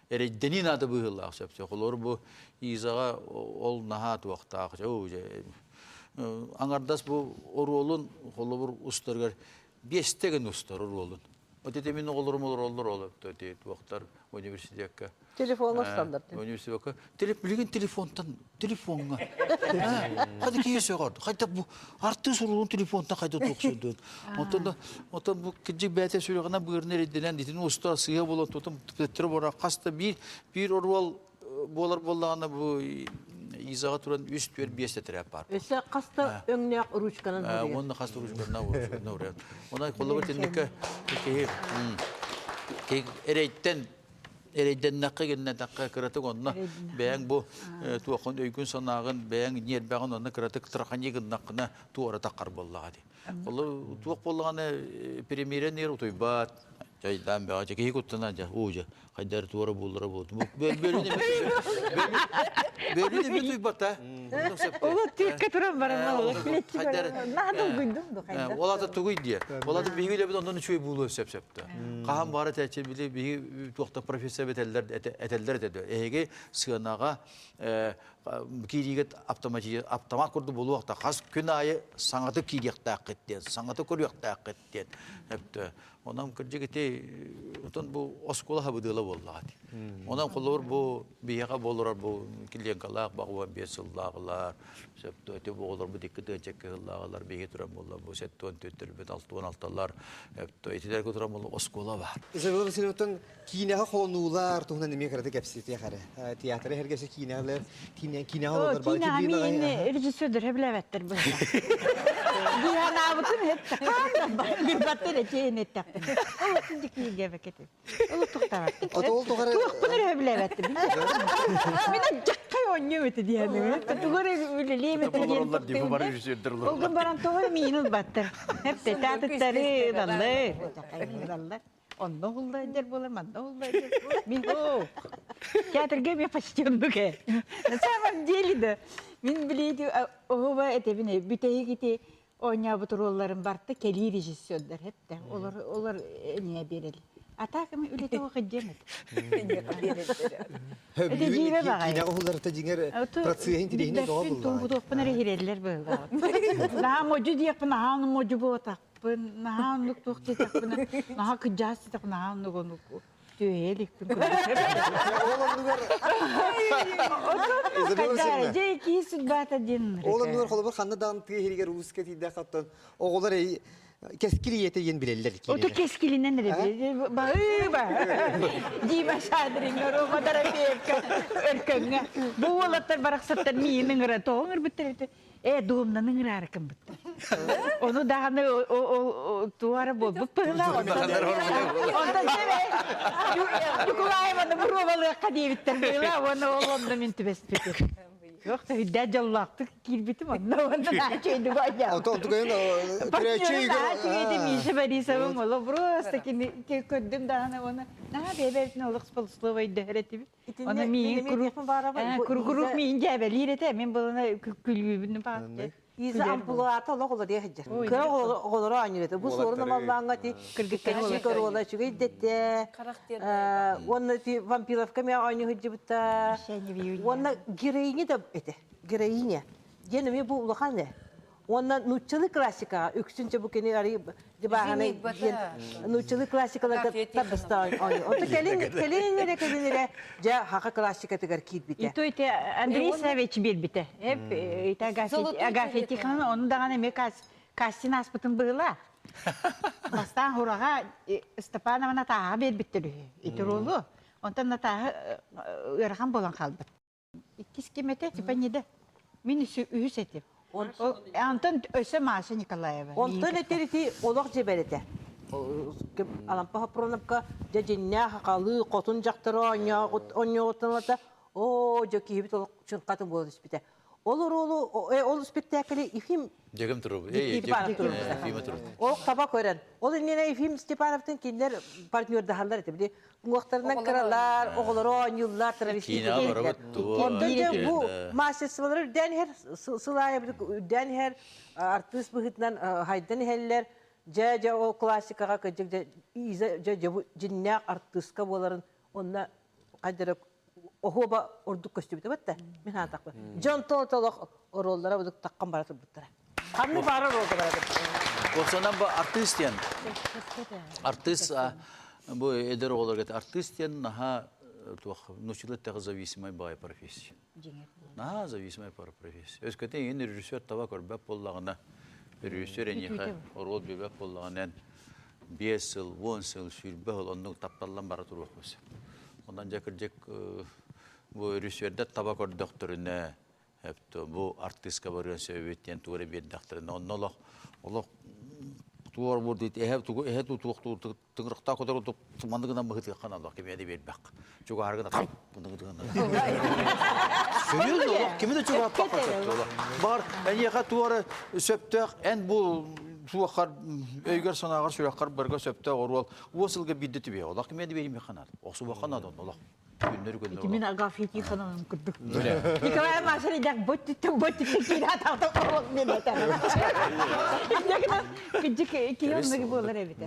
эрэйдэнии наада быһыылаах сөп. Холобур бу Изаҕа ол наһаа туохтаах. Аҥардас бу оруолун холобур устарыгар биэстэ гын устар оруолун. Вот это мин оҕолорум олороллор ол туохтар университекка. Телефоҥҥа усталлар. Университекка. Билигин телефонтан телефоҥҥа. Хады киһи сөҕөр. Хайда бу артыыс уруулун телефонтан хайда туохсуйдун. Онтон да онтон бу кырдьык бэйэтэ сүрэҕинэн быырын эрэйдэнэн итини уста сыыһа буолан тутум төттөрү бара хаста биир биир оруол буолар буоллаҕына бу Изаҕа туран үс түөрт биэс тэтэрээт баар. Өссө хаста өҥнөөх ручканан суруйар. Уонна хаста ручканан суруйар. Онон холобур итинникке киһи киһи эрэйтэн эрэйдэннэххэ гиннэтэххэ кыратык онно бэйэҥ бу туоххун өйгүн санааҕын бэйэҥ ньиэрбэҕин онно кыратык трахани гыннаххына туора таххар буоллаҕа дии. Ол туох буоллаҕына премьерэ нер утуйбат. Дьайдаан бөҕө киһи куттана дьэ уу дьэ хайдары туора буоллара буолтум. Бөлүн бөлүн эми туйбата. Ол тиэккэ туран баран наһаа долгуйдум ду хайда. Ол ата тугуй диye. Ол ата биһиги үлэбит оннун үчүгэй буолуон сөп сөптө. Хаһан баара тээчи били биһиги туохта профессия этэллэр этэллэр этэ. Эһиги сыанаҕа киириигит автомат курдук буолуохта хас күн аайы саҥаты киириэхтээххит диэн, саҥаты көрүөхтээххит диэн. Онон кырдьык ити отон бу оскуола хабыдыала буоллаҕа дии. Онон холобур бу биһиэхэ буолар бу клиенткалаах баҕуан биэс сыллааҕылар, сөптөө ити бу оҕолорбут икки тыынча сыллааҕылар биһиги туран буолла бу сеттуон түөттөрбүт алтуон алталар өптөө итилэргэ туран буолла оскуола баар. Изабелла Васильевна киинэҕэ холонуулар туһунан эмиэ кырата кэпсэтиэх эрэ. Театры эргесе киинэҕэлэр киинэҕэ олорор бары Киинэҕэ миин режиссердэр сөбүлээбэттэр быһа. Дии санаабытын эттэххэ, билбаттар этиэн эттэхпин. Ол отун киинэбэкетим. Ол туохтаабаттым. Ол тухары Туохпун эрэ сөбүлээбэттим. Мин адьаккай оонньуом этэ диэхим. Тугу эрэ үлэлиэм этэ диэн Ол гын баран тоҕо миин ылбаттар. Эпте театрдары ылаллар. Ылаллар. Онно уһулла дэр буолар, манна уһулла дэр. Мин о, театрга мен почти оннук ээ. На самом деле да, мин билиити оһуба этэбин бүтэһик ити оонньообут ролларын барта кэлии режиссердар хепте. Олор олор эмиэ биэрэл. А так эми үлэтэ хыддем эт. Эти дьиибэ баҕай. Киинэҕэ уһулларыта дьиҥэр процеһин тириһини тоҕо булла. Тумбутуохпун эрэ хирэллэр быһыылаах. Наһаа модьу диэхпин, наһаа модьу буотах. Наһаа оннук туох диэтэхпинэ, наһаа кыдьаас диэтэхпинэ, наһаа оннук оннук түөһэ иликпин Ол оннугар Дьэ киһи судьбата диэн Ол оннугар холобур ханна даҕаны тыа иһигэр улууска тиийдэх оттон оҕолор кэскил ийэтэ диэн билэллэр Ото кэскилинэн эрэ баһыыба Дима Шадрин Рома Дорофеевка өркөҥҥө бу уолаттар барахсаттар миин ыҥыра тоҕо ыҥырбыттар эбитэ Ээ, дуомнаны ыҥыраары кыммыттар. Ону даҕаны туара буолбут быһыылаах. Онтон Ньукулаеваны боруобалыахха диэбиттэр быһыылаах уонна ол онно мин түбэспитим. Туох да үрдээх дьоллоохтук киирбитим онно уонна нааччыйдык оонньообутум. Онтон тугайын көрөөччү Нааччыйды Миша Борисовым оло просто кини көрдүм даҕаны уонна наһаа бэйэбэбитин олох полуслова өйдөһөр этибит. Оны миин курук миин дьээбэлиир этэ. Мин былына күлүүбүн баатты. Иза амплуата олох олория сылдьар. Кыра оҕолоро оонньуур этэ. Бу суорун амаллааҥҥа ти кыргыттар оруола үчүгэй дэтэ. Уонна ти вампировка мэ оонньуу сылдьыбыта. Уонна героиня да этэ. Героиня. Диэн эмиэ бу улахан ээ. Уонна нууччалыы классикаҕа үксүн бу кини арый дьыбааһынай диэн нууччалыы классикаларга табыстаан оонньуу. Онто кэлин кэлин эрэ кэлин эрэ дьэ хаха классикатыгар киирбитэ. И то это Андрей Савич биэрбитэ. Это Агафья Тихоновна ону даҕаны эмиэ кастинг ааспытын быһыылаах. Бастаан Хураҕа Степанова Натааһаҕа биэрбиттэр үһү. Ити ролу. Онтон Натааһа ыарахан буолан хаалбыт. Иккис ким этэ? Типа Мин үһүс этим. Онтон өссө Маша Николаева. Онтон этэр ити олох дьэбэр этэ. Алампа Хопроновка дьэ дьиннээх хахалыы хотун дьахтары оонньоҕуттан оо дьэ киһибит олох чынхатын буола түспүтэ. Ол оруолу ол спектакль Ефим Дьэгим турубу. Ефима турубу. Ол таба көрөн. Ол иннинэ Ефим Степановтын кинилэр партнердаһаллар этэ. Били уҥуохтарынан кыралар, оҕолоро оонньууллар, травеститтэр. Онтон дьэ бу мастерстволары үрдээн иһэр, сыл аайы үрдээн иһэр, артыыс быһыытынан хайдан иһэллэр. Дьэ, дьэ, ол классикаҕа кырдьык дьэ, Иза дьэ, дьэ, бу дьиннээх артыыска буоларын онно хайдара оһуоба ордук көстүбүтэ батта мин хаатахпын. Дьон толох оруоллара будук таххан бара турбуттара. Ханны баара оруолга бара турбуттара. Оксанан бу артыыс диэн. Артыыс бу эдэр оҕолорго артыыс диэн наһаа туох нучилы зависимай баай профессия. Наһаа зависимай профессия. Өскөтө иҥин режиссер таба көрбөт буоллаҕына, режиссер эйиэхэ оруол биэрбэт буоллаҕына, эн биэс сыл, уон сыл, сүүрбэ сыл оннук тапталлан бара туруохпут сөп. Онон дьэ кырдьык бу режиссердэр таба көрдөхтөрүнэ, бу артыыска барыан сөбүт диэн тугу эрэ биэрдэхтэринэ, онно олох олох туор бур диит эһэ тугу эһэ туох тыҥырахтаах көтөр маннык гынан быһытыахха наада кими да биэрбэк чугаһаргына Сөрүн олох кими да чугаһаппакка сөптөөх бар эйиэхэ туора сөптөөх эн бу. суоххар өйгөр санааҕар сүрэххэр барга сөптөөх оруол уон сылга биирдэ түбэһэ олох кимиэ да биэримиэххэ наада охсубахха наада онно олох күннэри күннэри Ити мин Агафья Тихоновна курдук. Николай Машин бот түттэн бот түттэн киирэ атаҕта оруол мен этэр. Иннекинен кыдьык киһи оннук буолар эбит.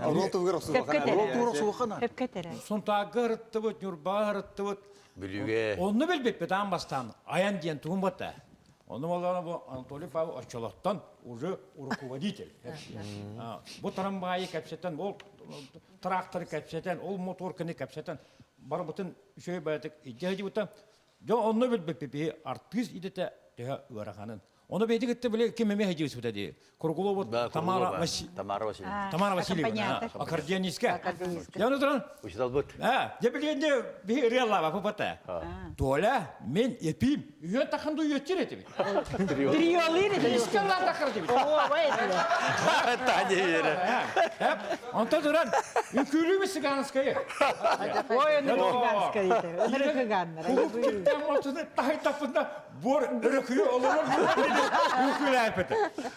Оруол тугар охсубаха наада. Оруол тугар охсубаха наада. Хөпкө этэрэ. Сунтаарга ырыттыбыт, Ньурбаҕа ырыттыбыт. Бүлүүгэ. Онну билбиппит аан бастаан айан диэн тугун батта. Ону боллоҕуна бу Анатолий Павлович оччолоттон уже руководитель. Бу трамвайы кэпсэтэн, ол тракторы кэпсэтэн, ол моторканы кэпсэтэн барыбытын үчүгэй баҕайытык илдьэ сылдьыбыта. Дьон онно билбиппит биһи артыыс идэтэ төһө ыараханын. Ону бэйэтэ кытта били ким эмиэ сылдьыбыта дии. Круглова Тамара Тамара Васильевна. Тамара Васильевна, аккордеонистка. Я оны туран. Учиталбыт. А, дьэ билигин биһи ырыалаабаппыт бата. Толя, мен эпим. Үйөн таханду үйөттер этибит. Триолыр этибит. Искаллар тахар этибит. Таня Вера. Онтон туран, үкүлүбү цыганская. Ой, оны цыганская. Оны кыганнар. Куруп отуну тахайтаппында буор өрөкүйү олорор үкүлээппит.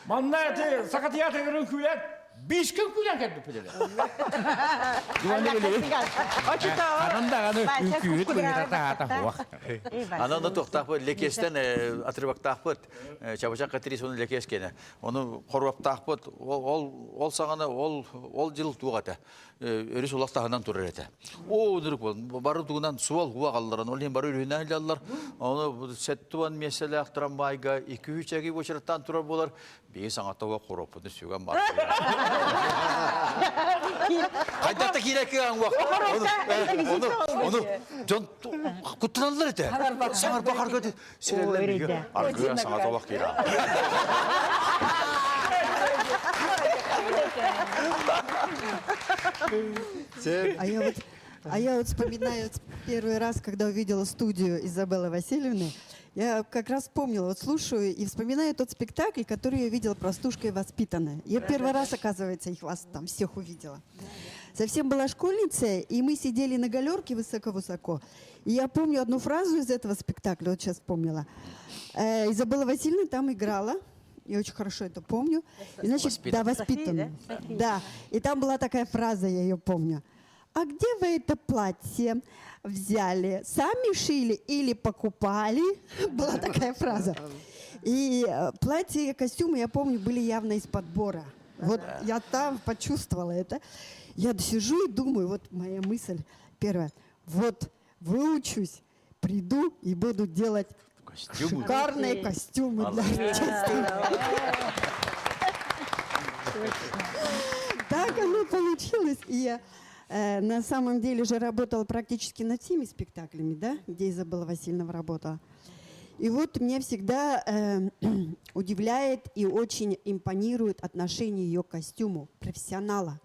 Манна эти саха театрыгар үкүлээн биш күн күлэн кэлбиппит эле. Анан даҕаны үҥкүүһүт быһыыта таһаата хуах. Анан да туохтаахпыт лекестен отрывоктаахпыт Чабычак Катерис оны лекес кене. Оны хоруоптаахпыт ол ол саҕана ол ол жыл туох этэ. Өрүс улах таһынан турар этэ. Оо өнүрүк бол бары тугунан суол хуа қалларан ол иһин бары үрүһүнэн илаллар. Оны сеттуан миэстэлээх трамвайга 2-3 очераттан турар болар. Биһи саҥата хоруоппутун сүгэн бар. Хайдах да киирэ кыаҥ уох. Ону ону дьон куттаналлар этэ. Саҥарба харга сирэллэр бигэ. Аргыа саҥата олох киирэ. А я вот, а я вот вспоминаю первый раз, когда увидела студию Изабеллы Васильевны, я как раз вспомнила, вот слушаю и вспоминаю тот спектакль, который я видела «Простушка и воспитанная». Я первый раз, оказывается, их вас там всех увидела. Совсем была школьница, и мы сидели на галерке высоко-высоко. И я помню одну фразу из этого спектакля, вот сейчас вспомнила. Э, Изабелла Васильевна там играла, я очень хорошо это помню. И, значит, да, воспитанную. Да? да. И там была такая фраза, я ее помню. А где вы это платье взяли? Сами шили или покупали? Была такая фраза. И э, платье и костюмы, я помню, были явно из подбора. Вот я там почувствовала это. Я сижу и думаю, вот моя мысль первая. Вот выучусь, приду и буду делать костюмы. шикарные костюмы для артистов. Так оно получилось. И я э, на самом деле же работала практически над всеми спектаклями, да, где Изабелла Васильевна работала. И вот меня всегда э, удивляет и очень импонирует отношение ее к костюму профессионала.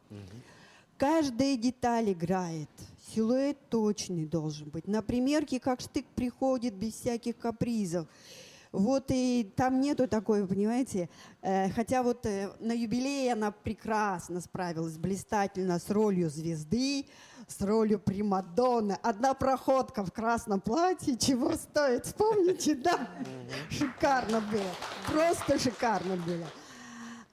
Каждая деталь играет. Силуэт точный должен быть. На примерке как штык приходит без всяких капризов. Вот и там нету такой, понимаете, э, хотя вот э, на юбилее она прекрасно справилась, блистательно с ролью звезды, с ролью Примадонны. Одна проходка в красном платье чего стоит, вспомните, да? Шикарно было, просто шикарно было.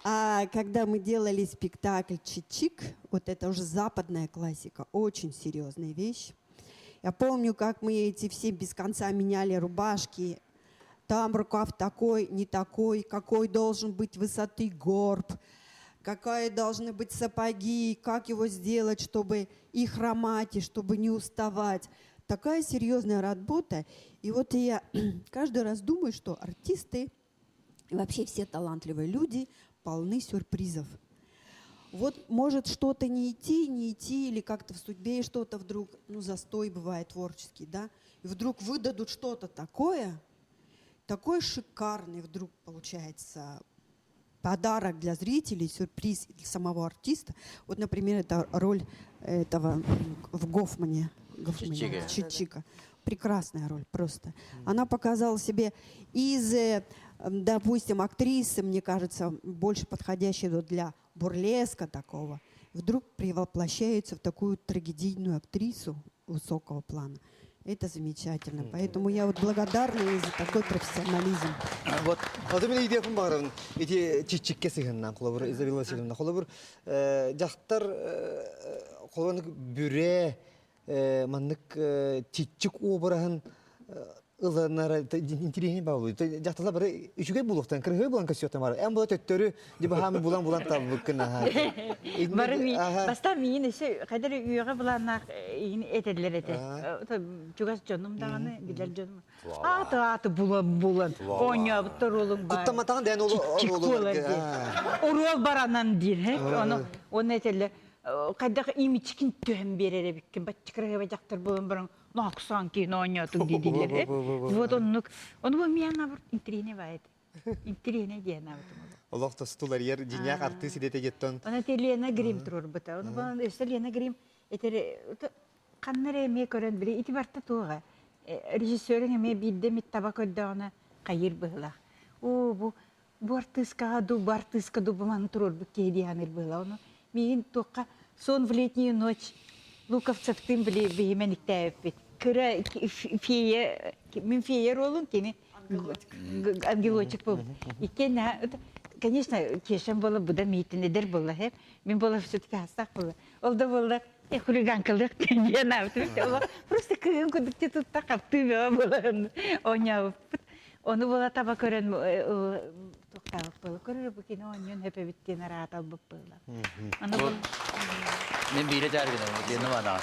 А когда мы делали спектакль «Чичик», вот это уже западная классика, очень серьезная вещь. Я помню, как мы эти все без конца меняли рубашки. Там рукав такой, не такой, какой должен быть высоты горб, какая должны быть сапоги, как его сделать, чтобы и хромать, и чтобы не уставать. Такая серьезная работа. И вот я каждый раз думаю, что артисты и вообще все талантливые люди полны сюрпризов. Вот может что-то не идти, не идти, или как-то в судьбе что-то вдруг, ну, застой бывает творческий, да, и вдруг выдадут что-то такое, такой шикарный вдруг получается подарок для зрителей, сюрприз для самого артиста. Вот, например, это роль этого в Гофмане, Гофмане Чичика. Чичика. Прекрасная роль просто. Она показала себе из, э, допустим, актрисы, мне кажется, больше подходящей вот для бурлеска такого, вдруг превоплощается в такую трагедийную актрису высокого плана. Это замечательно. Поэтому я вот благодарна ей за такой профессионализм. Вот, вот мин идеяпын баҕарабын. Ити чиччикке сыһыннан, холобур, Изабелла Васильевна, холобур, дьахтар холобур бүрэ маннык чиччик обраһын ылынара интириэһин баалый. Дьахталар бары үчүгэй булуохтан, кырыһы булан көсүөхтэн бар. Эн була төттөрү дибаһаамы булан-булан талбыккын аха. Бары ми бастаан миин өссө хайдар үөҕэ былааннаах иин этэллэр этэ. Чугас дьонум даҕаны билэр дьонум. Ааты ааты булан булан оонньообуттар уолуҥ баар. Куттаматаҕын дээн ол оруолу Оруол баранан диир. Ону оны этэллэр хайдах имичкин түһэн биэрэр эбиккин баччыкырыһыба дьахтар буолан баран Ноксон киин оонньоотуҥ дииллэр. Вот оннук. Ону бу миэн абыр интрине баайт. Интрине диэн абытым. Олох тостуларыйар дьиҥнээх артыыс идэтэ диэттон. Оны те Лена Грим турурбута. Ону бу өссө Лена Грим этер ханна эрэ эмиэ көрөн били ити барта туоҕа. Режиссерин эмиэ биирдэ эмит таба көрдөҕүнэ хайыр быһылаах. Оо бу бу артыыскаҕа ду бу артыыска ду бу маны туруорбут киһи дии саныыр быһыылаах. Ону миигин туохха сон в летнюю ночь Луковцевтыын били биһимэн иктээбиппит. Кыра фея, мин фея ролун кини ангелочек буолбут. Иккиэн конечно, Кешам буола буда миитин эдэр буолла хэ. Мин буола все-таки хастаах буолла. Ол да буолла э хулиганкалык диэн аабытым. Просто кыһын кудук тутта хаптыы бөҕө буолан оонньообуппут. Ону буола таба көрөн туохтаабыт буола көрөр бу кини оонньуон хөпөбүт диэн арааталбыт буола. Аны бу Мен биире тааргына диэн вана.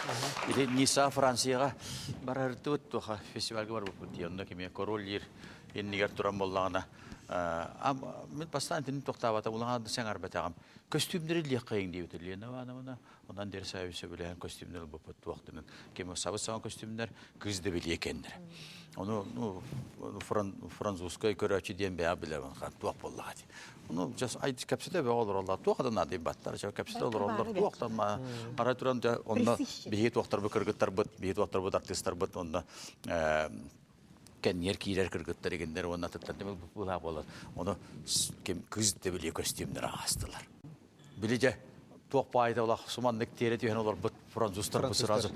Ити Ниса Францияга барарытыбыт туха фестивальга барбыппыт дии. Онно кими король лир иннигэр туран боллаҕына мен бастаан итини тохтаабата улахан саҥарбатаҕым. Көстүүмнэри лиэххэйиҥ диэбит Лена Ивановна. Онон дер саайы сөбүлээн көстүүмнэр ылбыппыт туохтунун. Ким сабыс саҥа көстүүмнэр кыз да билиэ кэннэр. Ону ну французскай көрөөччү диэн бэйэ билэбин хан туох буоллаҕа дии. Ону жас ай кэпсэтэ бөҕө олороллор туох да наадый баттар жа кэпсэтэ олороллор туохтан ма арай туран дьэ онно биһиги туохтарбыт кыргыттарбыт биһиги туохтарбыт артыыстарбыт онно кэнниэр киирэр кыргыттар игиннэр уонна атыттар былаа буолар. Ону ким кыз да билиэ көстүүмнэр аастылар. Били дьэ туох баайда олох суманнык тиэрэ түһэн олорбут французтар бу сразу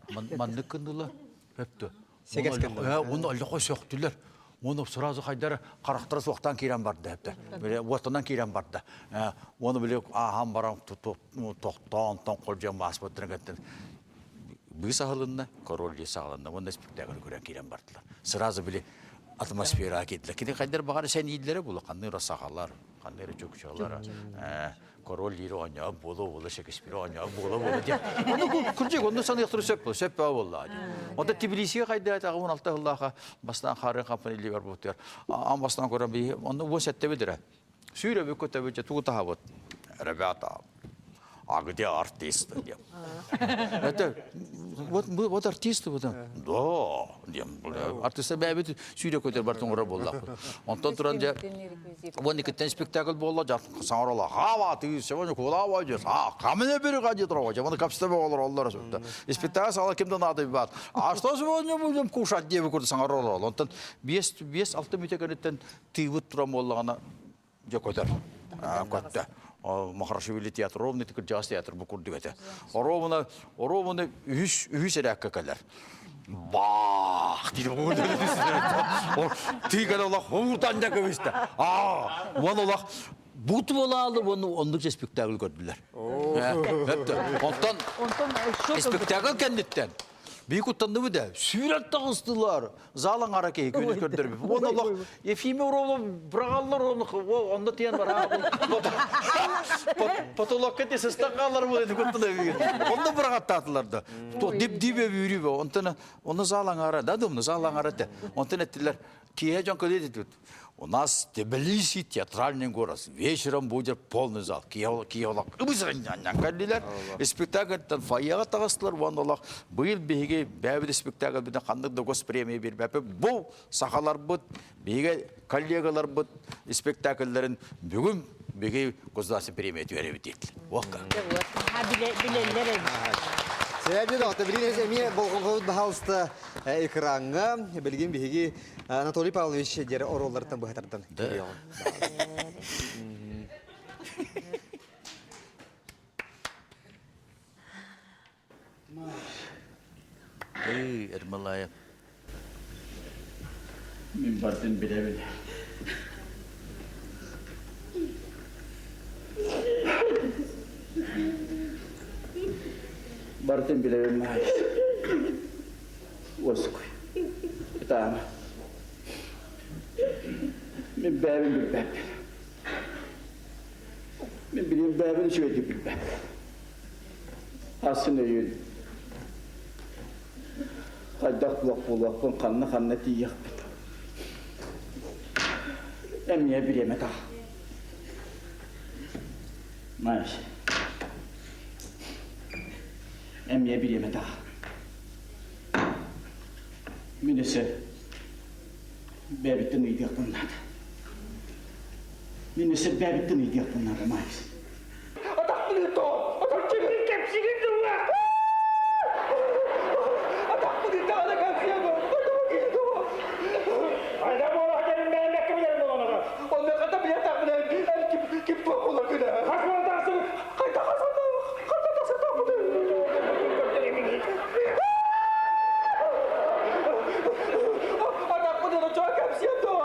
маннык гынныла өптө. Оны олохо сөхтүлэр. Оны сразу хайдар харахтара суохтан киирэн барда өптө. Биле уотунан киирэн барда. Оны биле аахан баран тохтоон тон колдьон бааспыттарын кеттен быыс аһылынна, король дии саҕаланна уонна спектакль көрөн киирэн бардылар. Сразу били атмосфера киирдилэр. Кини хайдар баҕар сэнииллэрэ була, ханныра сахалар, ханныра чукчалар, король лири оонньоон буола буола Шекспир оонньоон буола буола диэн. Ону кырдьык онно саныахтары сөп буол, сөп буолла дии. Онто Тбилисигэ хайдаатаҕа 16 сыллааха бастаан хаарыан компания илии барбытыгар аан бастаан көрөн биһи онно 17 билэрэ. Сүүрөбүт көтөбүт тугу таһабыт? Ребята, а где артисты? диэн. Это вот мы вот артисты вот. Да, диэн. Артиста бэйэбит сүүрэ көтөр бар тоҥоро буоллахпыт. Онтон туран дьэ уон иккиттэн спектакль буолла саҥарала хаава ты сегодня куда пойдешь? А, ко мне переходи трогать. Оны капста олар олар сөптө. Спектакль сала кимде надо бат. А что сегодня будем кушать диэби курду саҥаралар. Онтон 5-6 мүтө кэнниттэн тыыбыт туран буоллаҕына дьэ көтөр. Көттө. Махарашвили театр ровно кырдьаҕас театр бу курдук этэ. Оруобуна оруобуна үһүс үһүс эрээккэ кэлэр. Баах диир Тыыган олох уутан да көбүстэ. Аа, уон олох бут буолаалы уонна оннук спектакль көрдүлэр. Онтон спектакль кэнниттэн Бии куттанныбыт ээ. Сүүрэн таҕыстылар. Зал аҥара киһи күнүс көрдөрбүт. Уонна олох Ефимия Орлова быраҕаллар оны онно тиэн бараа. Потолокка те сыстан хаалар буолан куттана бигин. Онно быраҕаттаатылар да. Дип дип өбүүрү бе. Онтон онно зал аҥара да думну зал аҥара те. Онтон эттилер киһи дьон көлө дедит. У нас Тбилиси театральный город. Вечером будет полный зал. Киеволак кэллилэр. Спектакльтан фойеға таҕыстылар уонна олох быйыл биһиги бэйэбит спектакльбытын ханнык да госпремия биэрбэппит. Бу сахаларбыт, биһиги коллегаларбыт спектакльлэрин бүгүн биһиги государственный премия түһэрэбит диэтилэр. Уокка. Билэллэр эбит. Себеби доҕотто билигин эмиэ болҕомтобут баһаалыста экраҥҥа билигин биһиги Анатолий Павлович диэри оруолларыттан быһатардан көрүөҕүм. Ыы, Ермолаев. Мин бардым билэбин. Бартын билэбин Маайыс. Уоскуй. Ытаама. Мин бэйэбин билбэппин. Мин билим бэйэбин үчүгэйдик билбэппин. Асын өйүн хайдах буолуох буолуохпун ханна-ханна тиийиэхпит. Эмиэ бириэмэ таах. Маайыс. Эмиэ бириэмэ таах. Мин өссө бэйэбиттэн ыйытыахпын наада. Мин өссө бэйэбиттэн ыйытыахпын наада, Маайыс. Атахпын тоҕо, атахчыгын кэпсигин дуо? Атахпын даҕаны кэпсиэм, Айда буола кэлин бэйэмэккэ билэрин олоноро. Онно хата билэтахпына ким ким туох буолар күнэ. Хас буола тахсың, хайда хасата, хайда тахсатахпыты. Атахпын ылычаа кэпсиэм дуо?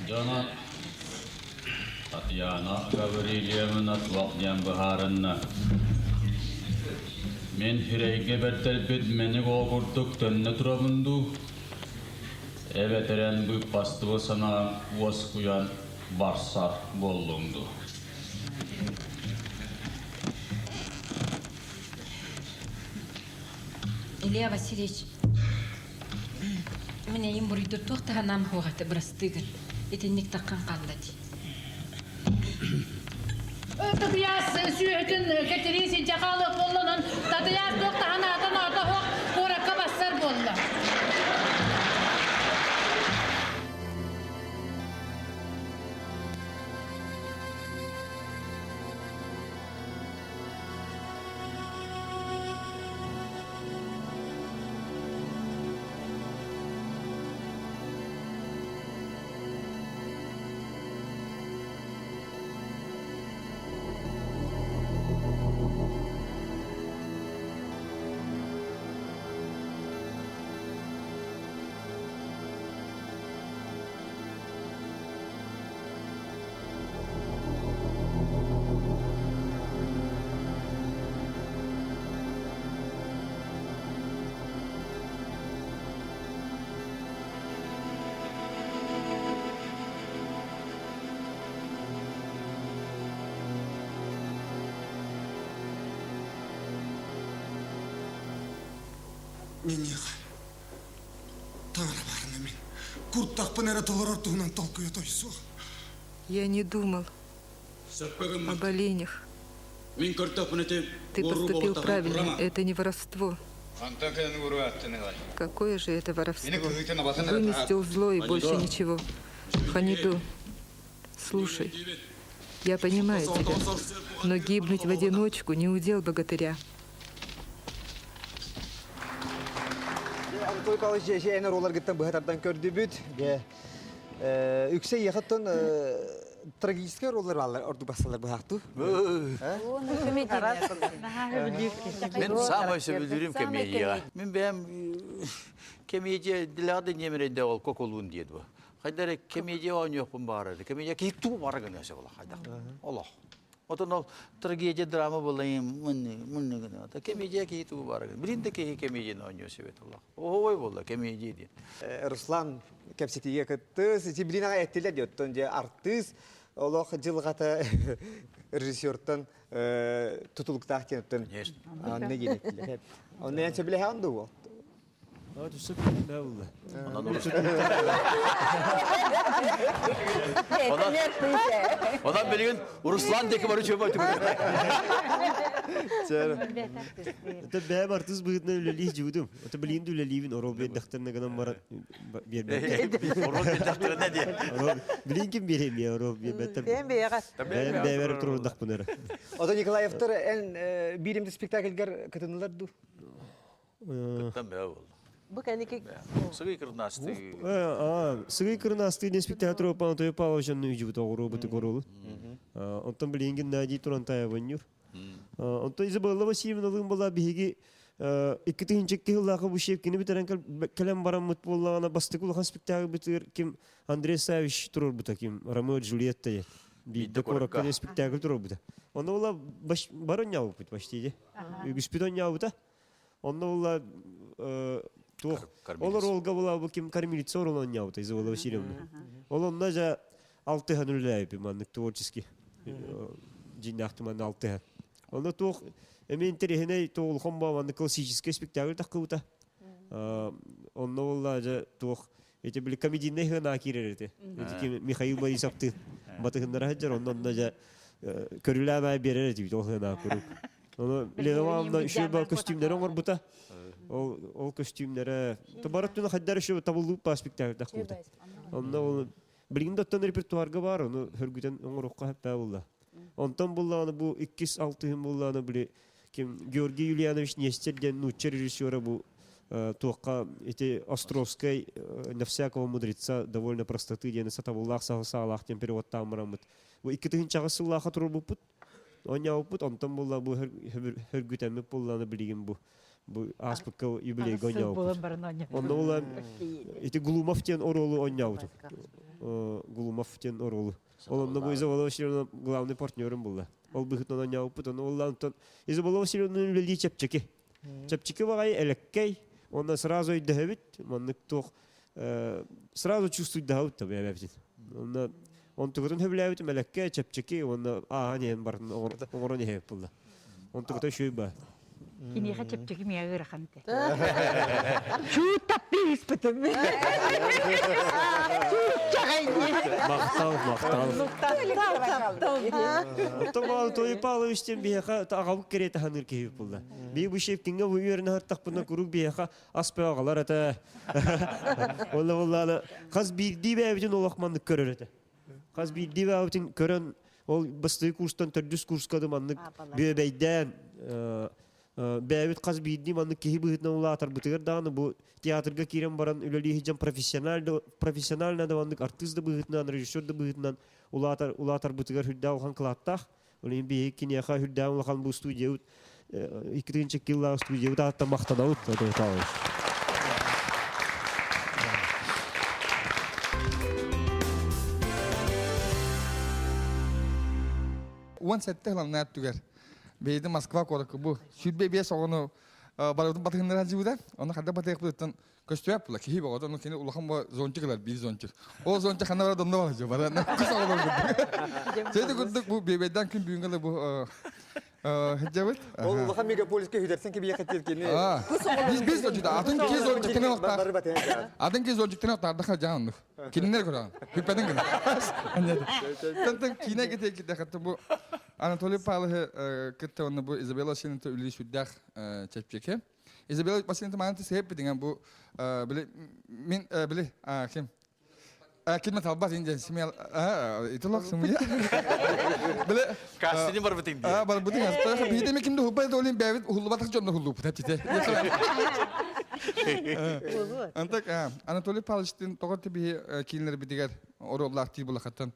Дьоно Татьяна Гаврильевна туох диэн быһаарынна. Мин сирэйгэ бэрдэрбит мэник оҕо курдук төннө турабын дуу? Эбэтэр эн быыппастыбы санаан уоскуйан барсар буоллуҥ дуу? Илья Васильевич, мин эйим буруйдур туох да санаам суох этэ, бырастыы гын. Итинник таххан хаалла дии. Татыйаас сүөһүтүн кэтирии синчэ хаалыах буолла, онон Татыйаас туох да санаата ноото суох куоракка бассар буолла. Миниэхэ таҥара баарына мин куртахпын эрэ толорор туһунан толкуйа тойсуох. Я не думал об оленях. Ты поступил правильно, это не воровство. Какое же это воровство? Выместил зло и больше ничего. Ханиду, слушай, я понимаю тебя, но гибнуть в одиночку не удел богатыря. Анатолий Павлович дьэ ролларгыттан быһа тардан көрдүбүт. Дьэ үксэ ехаттан трагическай роллар бааллар ордук бассалар быһаахтуу. Мен самай сөбүлүүрүм комедия. Мен бэйэм комедия дилаада немеренде ол коколуун диэт бу. Хайдара комедия оонньуохпун баарар. Комедия киһи бара гына сөбүлэ хайдах. Олох. Отон ол трагедия драма буолайым мынны мынны гына. Комедия киһи тугу бара гына. Билин да киһи комедияны оонньуо сөбөт олох. Оһой буолла комедия диэн. Руслан кэпсэтиигэ кыттыс, Сибилинаҕа эттилэр диэттон дьэ артыыс олох дьылҕата режиссертан тутулуктаах диэн оттон анны диэн эттилэр. Онно эн сөбүлэһэҕин дуу? Онон билигин Руслан диэки бары чөбө Это бэйэм артыыс быһыытынан үлэлии дьыбытым. Это билигин да үлэлиибин, орол биэрдэхтэринэ гынан баран биэрбэттэр. Орол биэрдэхтэринэ диэ. Билигин ким биэриэм я орол биэрбэттэр. Бэйэм бэйэҕэ. Бэйэм бэйэбэр туруордахпын эрэ. Ото Николаевтар эн бииримди спектакльгар кытыннылар дуу? Кыттан бэйэ буолла. Бу кэнники Сыгый кырнаастыы. Сыгый кырнаастыы диэн спектакль Анатолий Павлович онну үдьүбүт оҕуруобуту королу. Онтон билигин Геннадий туран таайабынньур. Онтон Изабелла Васильевналыын буолла биһиги 2002 сыллаахы бу Щепкини бүтэрэн кэлэн бараммыт буоллаҕына бастакы улахан спектакльбытыгар ким Андрей Савич туруорбута ким Ромео Джульетта диэн биирдэ куоракка диэн спектакль туруорбута. Онно була бары онньообуппут почти ди. Үгүспүт онньообута. Онно була туох ол оруолга була бу ким кормилица оруолун онньообута Изабелла Васильевна. Ол онно жа алтыһан үлэлээбиппин маннык творческий дьиҥнээхтик манна алтыһан. Онно туох эмиэ интэриэһинэй туох улахан баа маннык классический спектакль таххыбыта. Онно буолла дьэ туох ити били комедийнай хыанаа киирэр ити. Ити Михаил Борисовтыын батыһыннара сылдьар онно онно дьэ көрүлээн аай биэрэр этибит ол хыанаа куруук. Ону Лена Ивановна үчүгэй баа көстүүмнэри оҥорбута. Ол ол көстүүмнэрэ барыт түнэ хайдар еще табыллыбыт баа спектакль таххыбыта. Онно ол Билигин да оттон репертуарга баар, ону хөргүтэн оҥоруохха сөптөөх буолла. Онтон буллаҕына бу иккис алтыһын буллаҕына били ким Георгий Юлианович Нестер диэн нуучча режиссера бу туохха ити Островскай на всякого мудреца довольно простоты диэн сатабыллаах саалаах диэн переводтаан бараммыт. Бу 2000 сыллаахха турбуппут. Оонньообуппут онтон булла бу хөргүтэммит буллаҕына билигин бу бу ааспыкка юбилейга оонньообуппут. Онно була ити Глумов диэн оруолу оонньообутум. Глумов диэн оруолу. Ол онно бу Изабелла Васильевна главный партнерым буолла. Ол быһыытынан оонньообуппут. Ону ол онтон Изабелла Васильевна үлэлии чэпчэки. Чэпчэки баҕайы элэккэй. Онно сразу өйдөһөбүт. Маннык туох сразу чувствуйдаһабыт да бэйэбитин. Онно онтугутун сөбүлээбитим элэккэ, чэпчэки уонна ааһан иһэн барытын оҥорон иһэбит буолла. Онтугута үчүгэй баа. Киниэхэ чэпчэки миэхэ ыарахан этэ. Чуут таппыыспытым. Махтал, махтал. Оттон Анатолий Павлович диэн биһиэхэ аҕабыт кэриэтэ саныыр киһи буолла. Биһи бу Щепкиҥҥэ бу үөрэнэ сыртахпына куруук биһиэхэ ас бөҕө этэ. Уонна буоллаҕына хас биирдии бэйэбитин олох маннык көрөр этэ. Хас биирдии бэйэбитин көрөн ол бастакы курстан төрдүс курска да маннык бүөбэйдээн бэйэбит хас биирдии маннык киһи быһыытынан улаатарбытыгар даҕаны бу театрга киирэн баран үлэлии сылдьан профессионально профессионально да маннык артыыс да быһыытынан режиссер да быһыытынан улаатар улаатарбытыгар сүрдээх улахан кылааттаах. Ол иһин биһиги киниэхэ сүрдээх улахан бу студиябыт 2 киллаах студиябыт ааттан махтанабыт Уон сэттэ хыламнаат түгэр. Бэйди Москва куоракка бу 25 оҕону барыбытын батыһыннара сылдьыбыта. Онно ханна батыахпытыттан көстүбэт була киһи боҕото ону кини улахан бо зонтик ылар биир зонтик ол зонтик ханна бара донно бара бара кыс оҕолор курдук Сөйдө курдук бу бебейдан күн бүгүҥҥэ бу хыджабыт Ол улахан мегаполиска хүдэрсэн кибиэхэ тиэркини Биз зонтик атын ки зонтиктен оқтар атын ки зонтиктен оқтардаха жааннук кинилер көрөөн хүппэтин гына Тантан киинэ кете ките бу Анатолий Павлович кытта онно бу Изабелла Васильевна үлли сүрдээх чэпчэки Изабелла Васильевна мааны сэһэппитиҥ бу били мин били ким ким талбат инден смел итилок сымыя били Кастини барбытыҥ дии. Барбытыҥ биһиде кимде хуббай долин бэбит ухуллубатах дьонно хуллуппут тите. Антак Анатолий Павловичтин тоҕо тибиһи киинлэрбитигэр оруоллаах тии булахаттан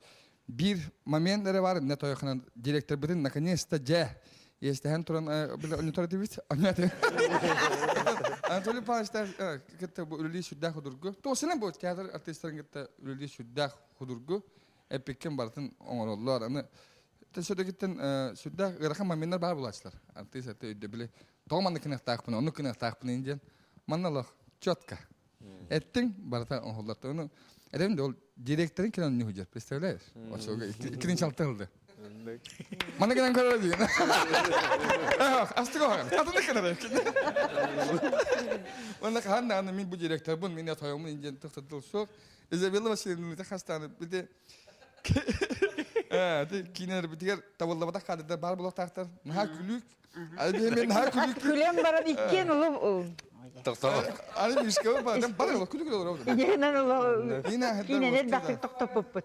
биир момент эрэ бар не тойохынан директорбытын наконец-то дьэ иэстэһэн туран ойнотор этибит Анатолий Павлович кытта бу үлэлии сүрдээх худургу туосынан бу театр артистарын кытта үлэлии сүрдээх худургу эппиккин барытын оҥороллор аны сөдөгүттэн сүрдээх ыарахан моменнар баар булааччылар артист это өйдөбүлү тоҕо маннык гыныахтаахпын оннук гыныахтаахпын диэн манна олох четко Эттиҥ барыта оҥоһуллар. Ону эрэм да ол директорын кэлэн онньуу сылдьар, представляешь? Оччолорго иккитин чалта ылды. Маны гынан көрөр диэн. Астык оһоҕон. Атыны кынар. Уонна хаһан даҕаны мин бу директорбун, мин тойоммун диэн тохтотул суох. Изабелла Васильевна хастааны бити киинэлэрбитигэр табыллыбатах кадрдар баар буолуохтаахтар. Наһаа күлүүк. Наһаа күлүүк. Күлэн баран иккиэн улу Аны мишка бар, бар күлүк олорор. Иненен улу киинелер бахтык тохтоппуппут.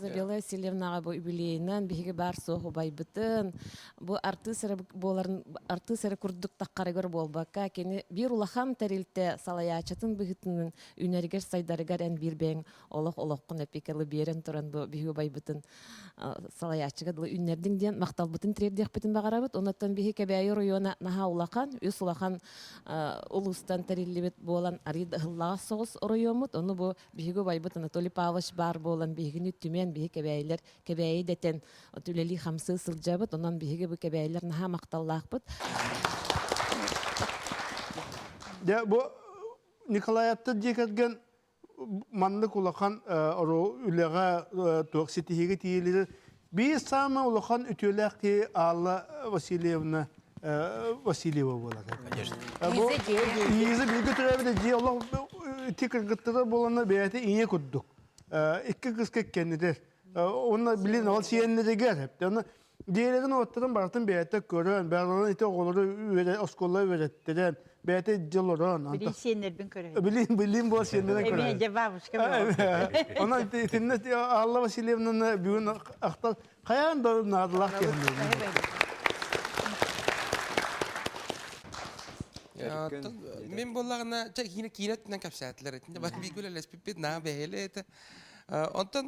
Изабелла Васильевнаҕа бу юбилейынан биһиги баар суох убайбытын, бу артыыс эрэ буоларын артыыс эрэ курдук таххарыгар буолбакка, кини биир улахан тэрилтэ салайааччытын быһыытынан үүнэригэр сайдарыгар эн биир бэйэҥ олох олоххун эпикалы биэрэн туран бу биһиги убайбытын салайааччыга дылы үүннэрдиҥ диэн махталбытын тириэрдиэхпитин баҕарабыт. Онуттан биһи Кэбээйи оройуона наһаа улахан, үс улахан улуустан тэриллибит буолан арыый да ыһыллаҕас соҕус оройуоммут. Ону бу биһиги убайбыт Анатолий Павлович баар буолан биһигини түмэн биһи кэбээйилэр кэбээйи дэтэн үлэлии-хамсыы сылдьабыт. Онон биһиги бу кэбээйилэр наһаа махталлаахпыт. Дьэ, бу Николаевтар дьиэ кэргэн маннык улахан үлэҕэ туох ситиһиигэ тиийэллэр. Биир саамай улахан үтүөлээх киһи Алла Васильевна Васильева буолар. Конечно. Иза бииргэ төрөөбүт дьиэ олох ити кыргыттара буоланна бэйэтэ ийэ курдук. Икки кыска кэннитер. Онно билин ол сиэннэригэр. Онно Дьиэлэрин уоттарын барытын бэйэтэ көрөн, бэйэлэрин ити оҕолору үөрэ, оскуола үөрэттэрэн, бэйэтэ дьыл олорон. Билин сиэннэрбин көрөйүн. Билин, билин буол сиэннэрин көрөйүн. Эмиэ дьэ бабушка Онон итиннэ Алла Васильевнаны бүгүн ахтар хайаан да наадалаах киһи. Мен буоллаҕына, чэ киинэ киинэ өттүнэн кэпсээтилэр. Итиннэ бары бииргэ үлэлэспиппит наһаа бэһиэлэй этэ. Онтон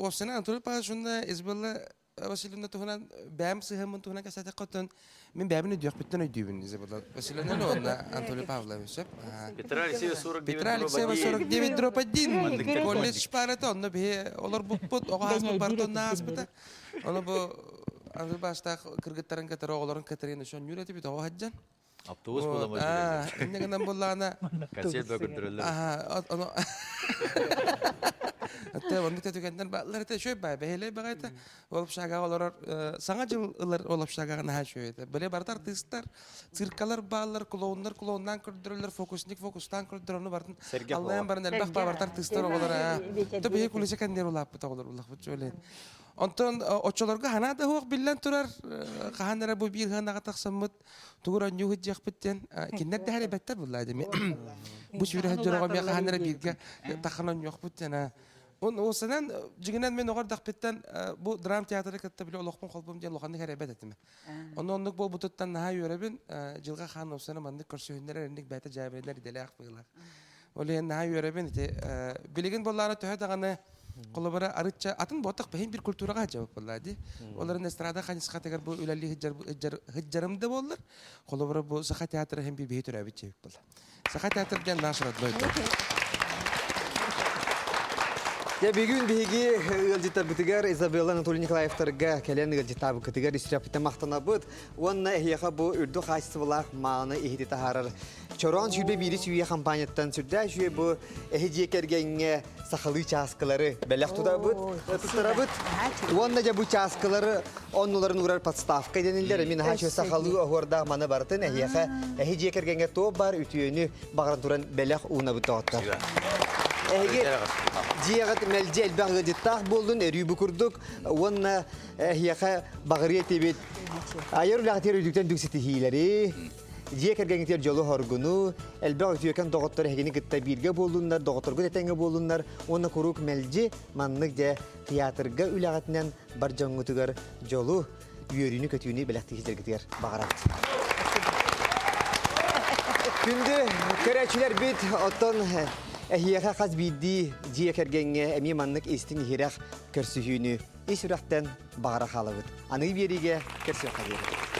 уопсайынан Анатолий Павлович уонна Изабелла Васильевна туһунан бэйэм сыһыаммын туһунан кэпсээтэххэ оттон мин бэйэбин өйдүөхпүттэн өйдүүбүн Изабелла Васильевна уонна Анатолий Павлович сөп. Петра Алексеева 49 Петра Алексеева 49 дробь 1 колледж паарата онно биһи олорбуппут оҕо ааспыт барыта онно ааспыта. Ону бу Анатолий Павловичтаах кыргыттарын кытары оҕолорун кытары ошонньуур этибит оҕо сылдьан. Автобус буола Инне гынан буоллаҕына Концерт көрдөрөллөр. Аха, ону Ате оннук түгэннэр бааллар этэ үчүгэй баа бэһиэлэй баҕайыта. Ол общагаҕа олорор саҥа дьыл ылар ол общагаҕа наһаа үчүгэй этэ. Били барыта артыыстар, циркалар бааллар, клоуннар клоуннаан көрдөрөллөр, фокусник фокустаан көрдөрөр, ону барытын аллайан баран элбэх баа барыта артыыстар оҕолор. То биһи кулиса кэннигэр улааппыт оҕолор улахпыт чуолаан. Онтон оччолорго ханаа да суох биллэн турар, хаһан эрэ бу биир ыһыанаҕа тахсаммыт тугу оонньуу сылдьыахпыт диэн кинилэр да эбэттэр буллаа деми бу сүүрэ сылдьар оҕо миэхэ хаһан эрэ бииргэ таххан оонньуохпут диэн он уосанан дьиҥинэн мин оҕо эрдэхпиттэн бу драм театры кытта били олохпун холбум диэн улаханнык эрэйбэт этим онно оннук буолбутуттан наһаа үөрэбин дьылҕа хаан уопсана маннык көрсүһүннэр эринник бэйэтэ дьээбэлэнэр идэлээх быылар Ол иһин наһаа үөрэбин ити билигин буоллаҕына төһө даҕаны холобура арычча атын буотах бэһин бир культураҕа сылдьабыт буоллаа дии. Олорун эстрада хайысхатыгар бу үлэлии сылдьарым да буоллар, холобура бу Саха театра иһин биһи төрөөбүт дьиэбит буолла. Саха театр диэн наш родной дом. Дьэ, бүгүн биһиги ыалдьыттарбытыгар Изабелла Анатолий Николаевтарга кэлэн ыалдьыттаабыккытыгар истирэппитин махтанабыт уонна эһиэхэ бу үрдүк хаачыстыбалаах мааны иһити таһаарар Чороон 21 сүүе компанияттан сүрдээх үчүгэй бу эһи дьиэ кэргэҥҥэ сахалыы чааскылары бэлэх тутабыт, туттарабыт. Уонна дьэ бу чааскылары оннуларын уурар подставка дэниллэр. Мин наһаа үчүгэй сахалыы оһуордаах маны барытын эһиэхэ эһи дьиэ кэргэҥҥэ туох баар үтүөнү баҕаран туран бэлэх уунабыт доҕоттор. Эһиги дьиэҕит мэлдьи элбэх ыалдьыттаах буоллун, өрүү бу курдук. Уонна эһиэхэ баҕарыа этибит. Айар үлэҕитигэр үрдүктэн үрдүк ситиһиилэри, Дьиэ кэргэҥҥитигэр дьолу-соргуну, элбэх үтүөкэн доҕоттор эһигини кытта бииргэ буоллуннар, доҕотторгут этэҥҥэ буоллуннар уонна куруук мэлдьи маннык дьэ театрга үлэҕитинэн бар дьоҥҥутугар дьолу, үөрүүнү-көтүүнү бэлэхтии сылдьаргытыгар баҕарабыт. Күндү көрөөччүлэрбит, оттон эһиэхэ хас биирдии дьиэ кэргэҥҥэ эмиэ маннык истиҥ-иһирэх көрсүһүүнү ис сүрэхтэн баҕара хаалабыт. Аныгы биэриигэ көрсүөххэ диэри.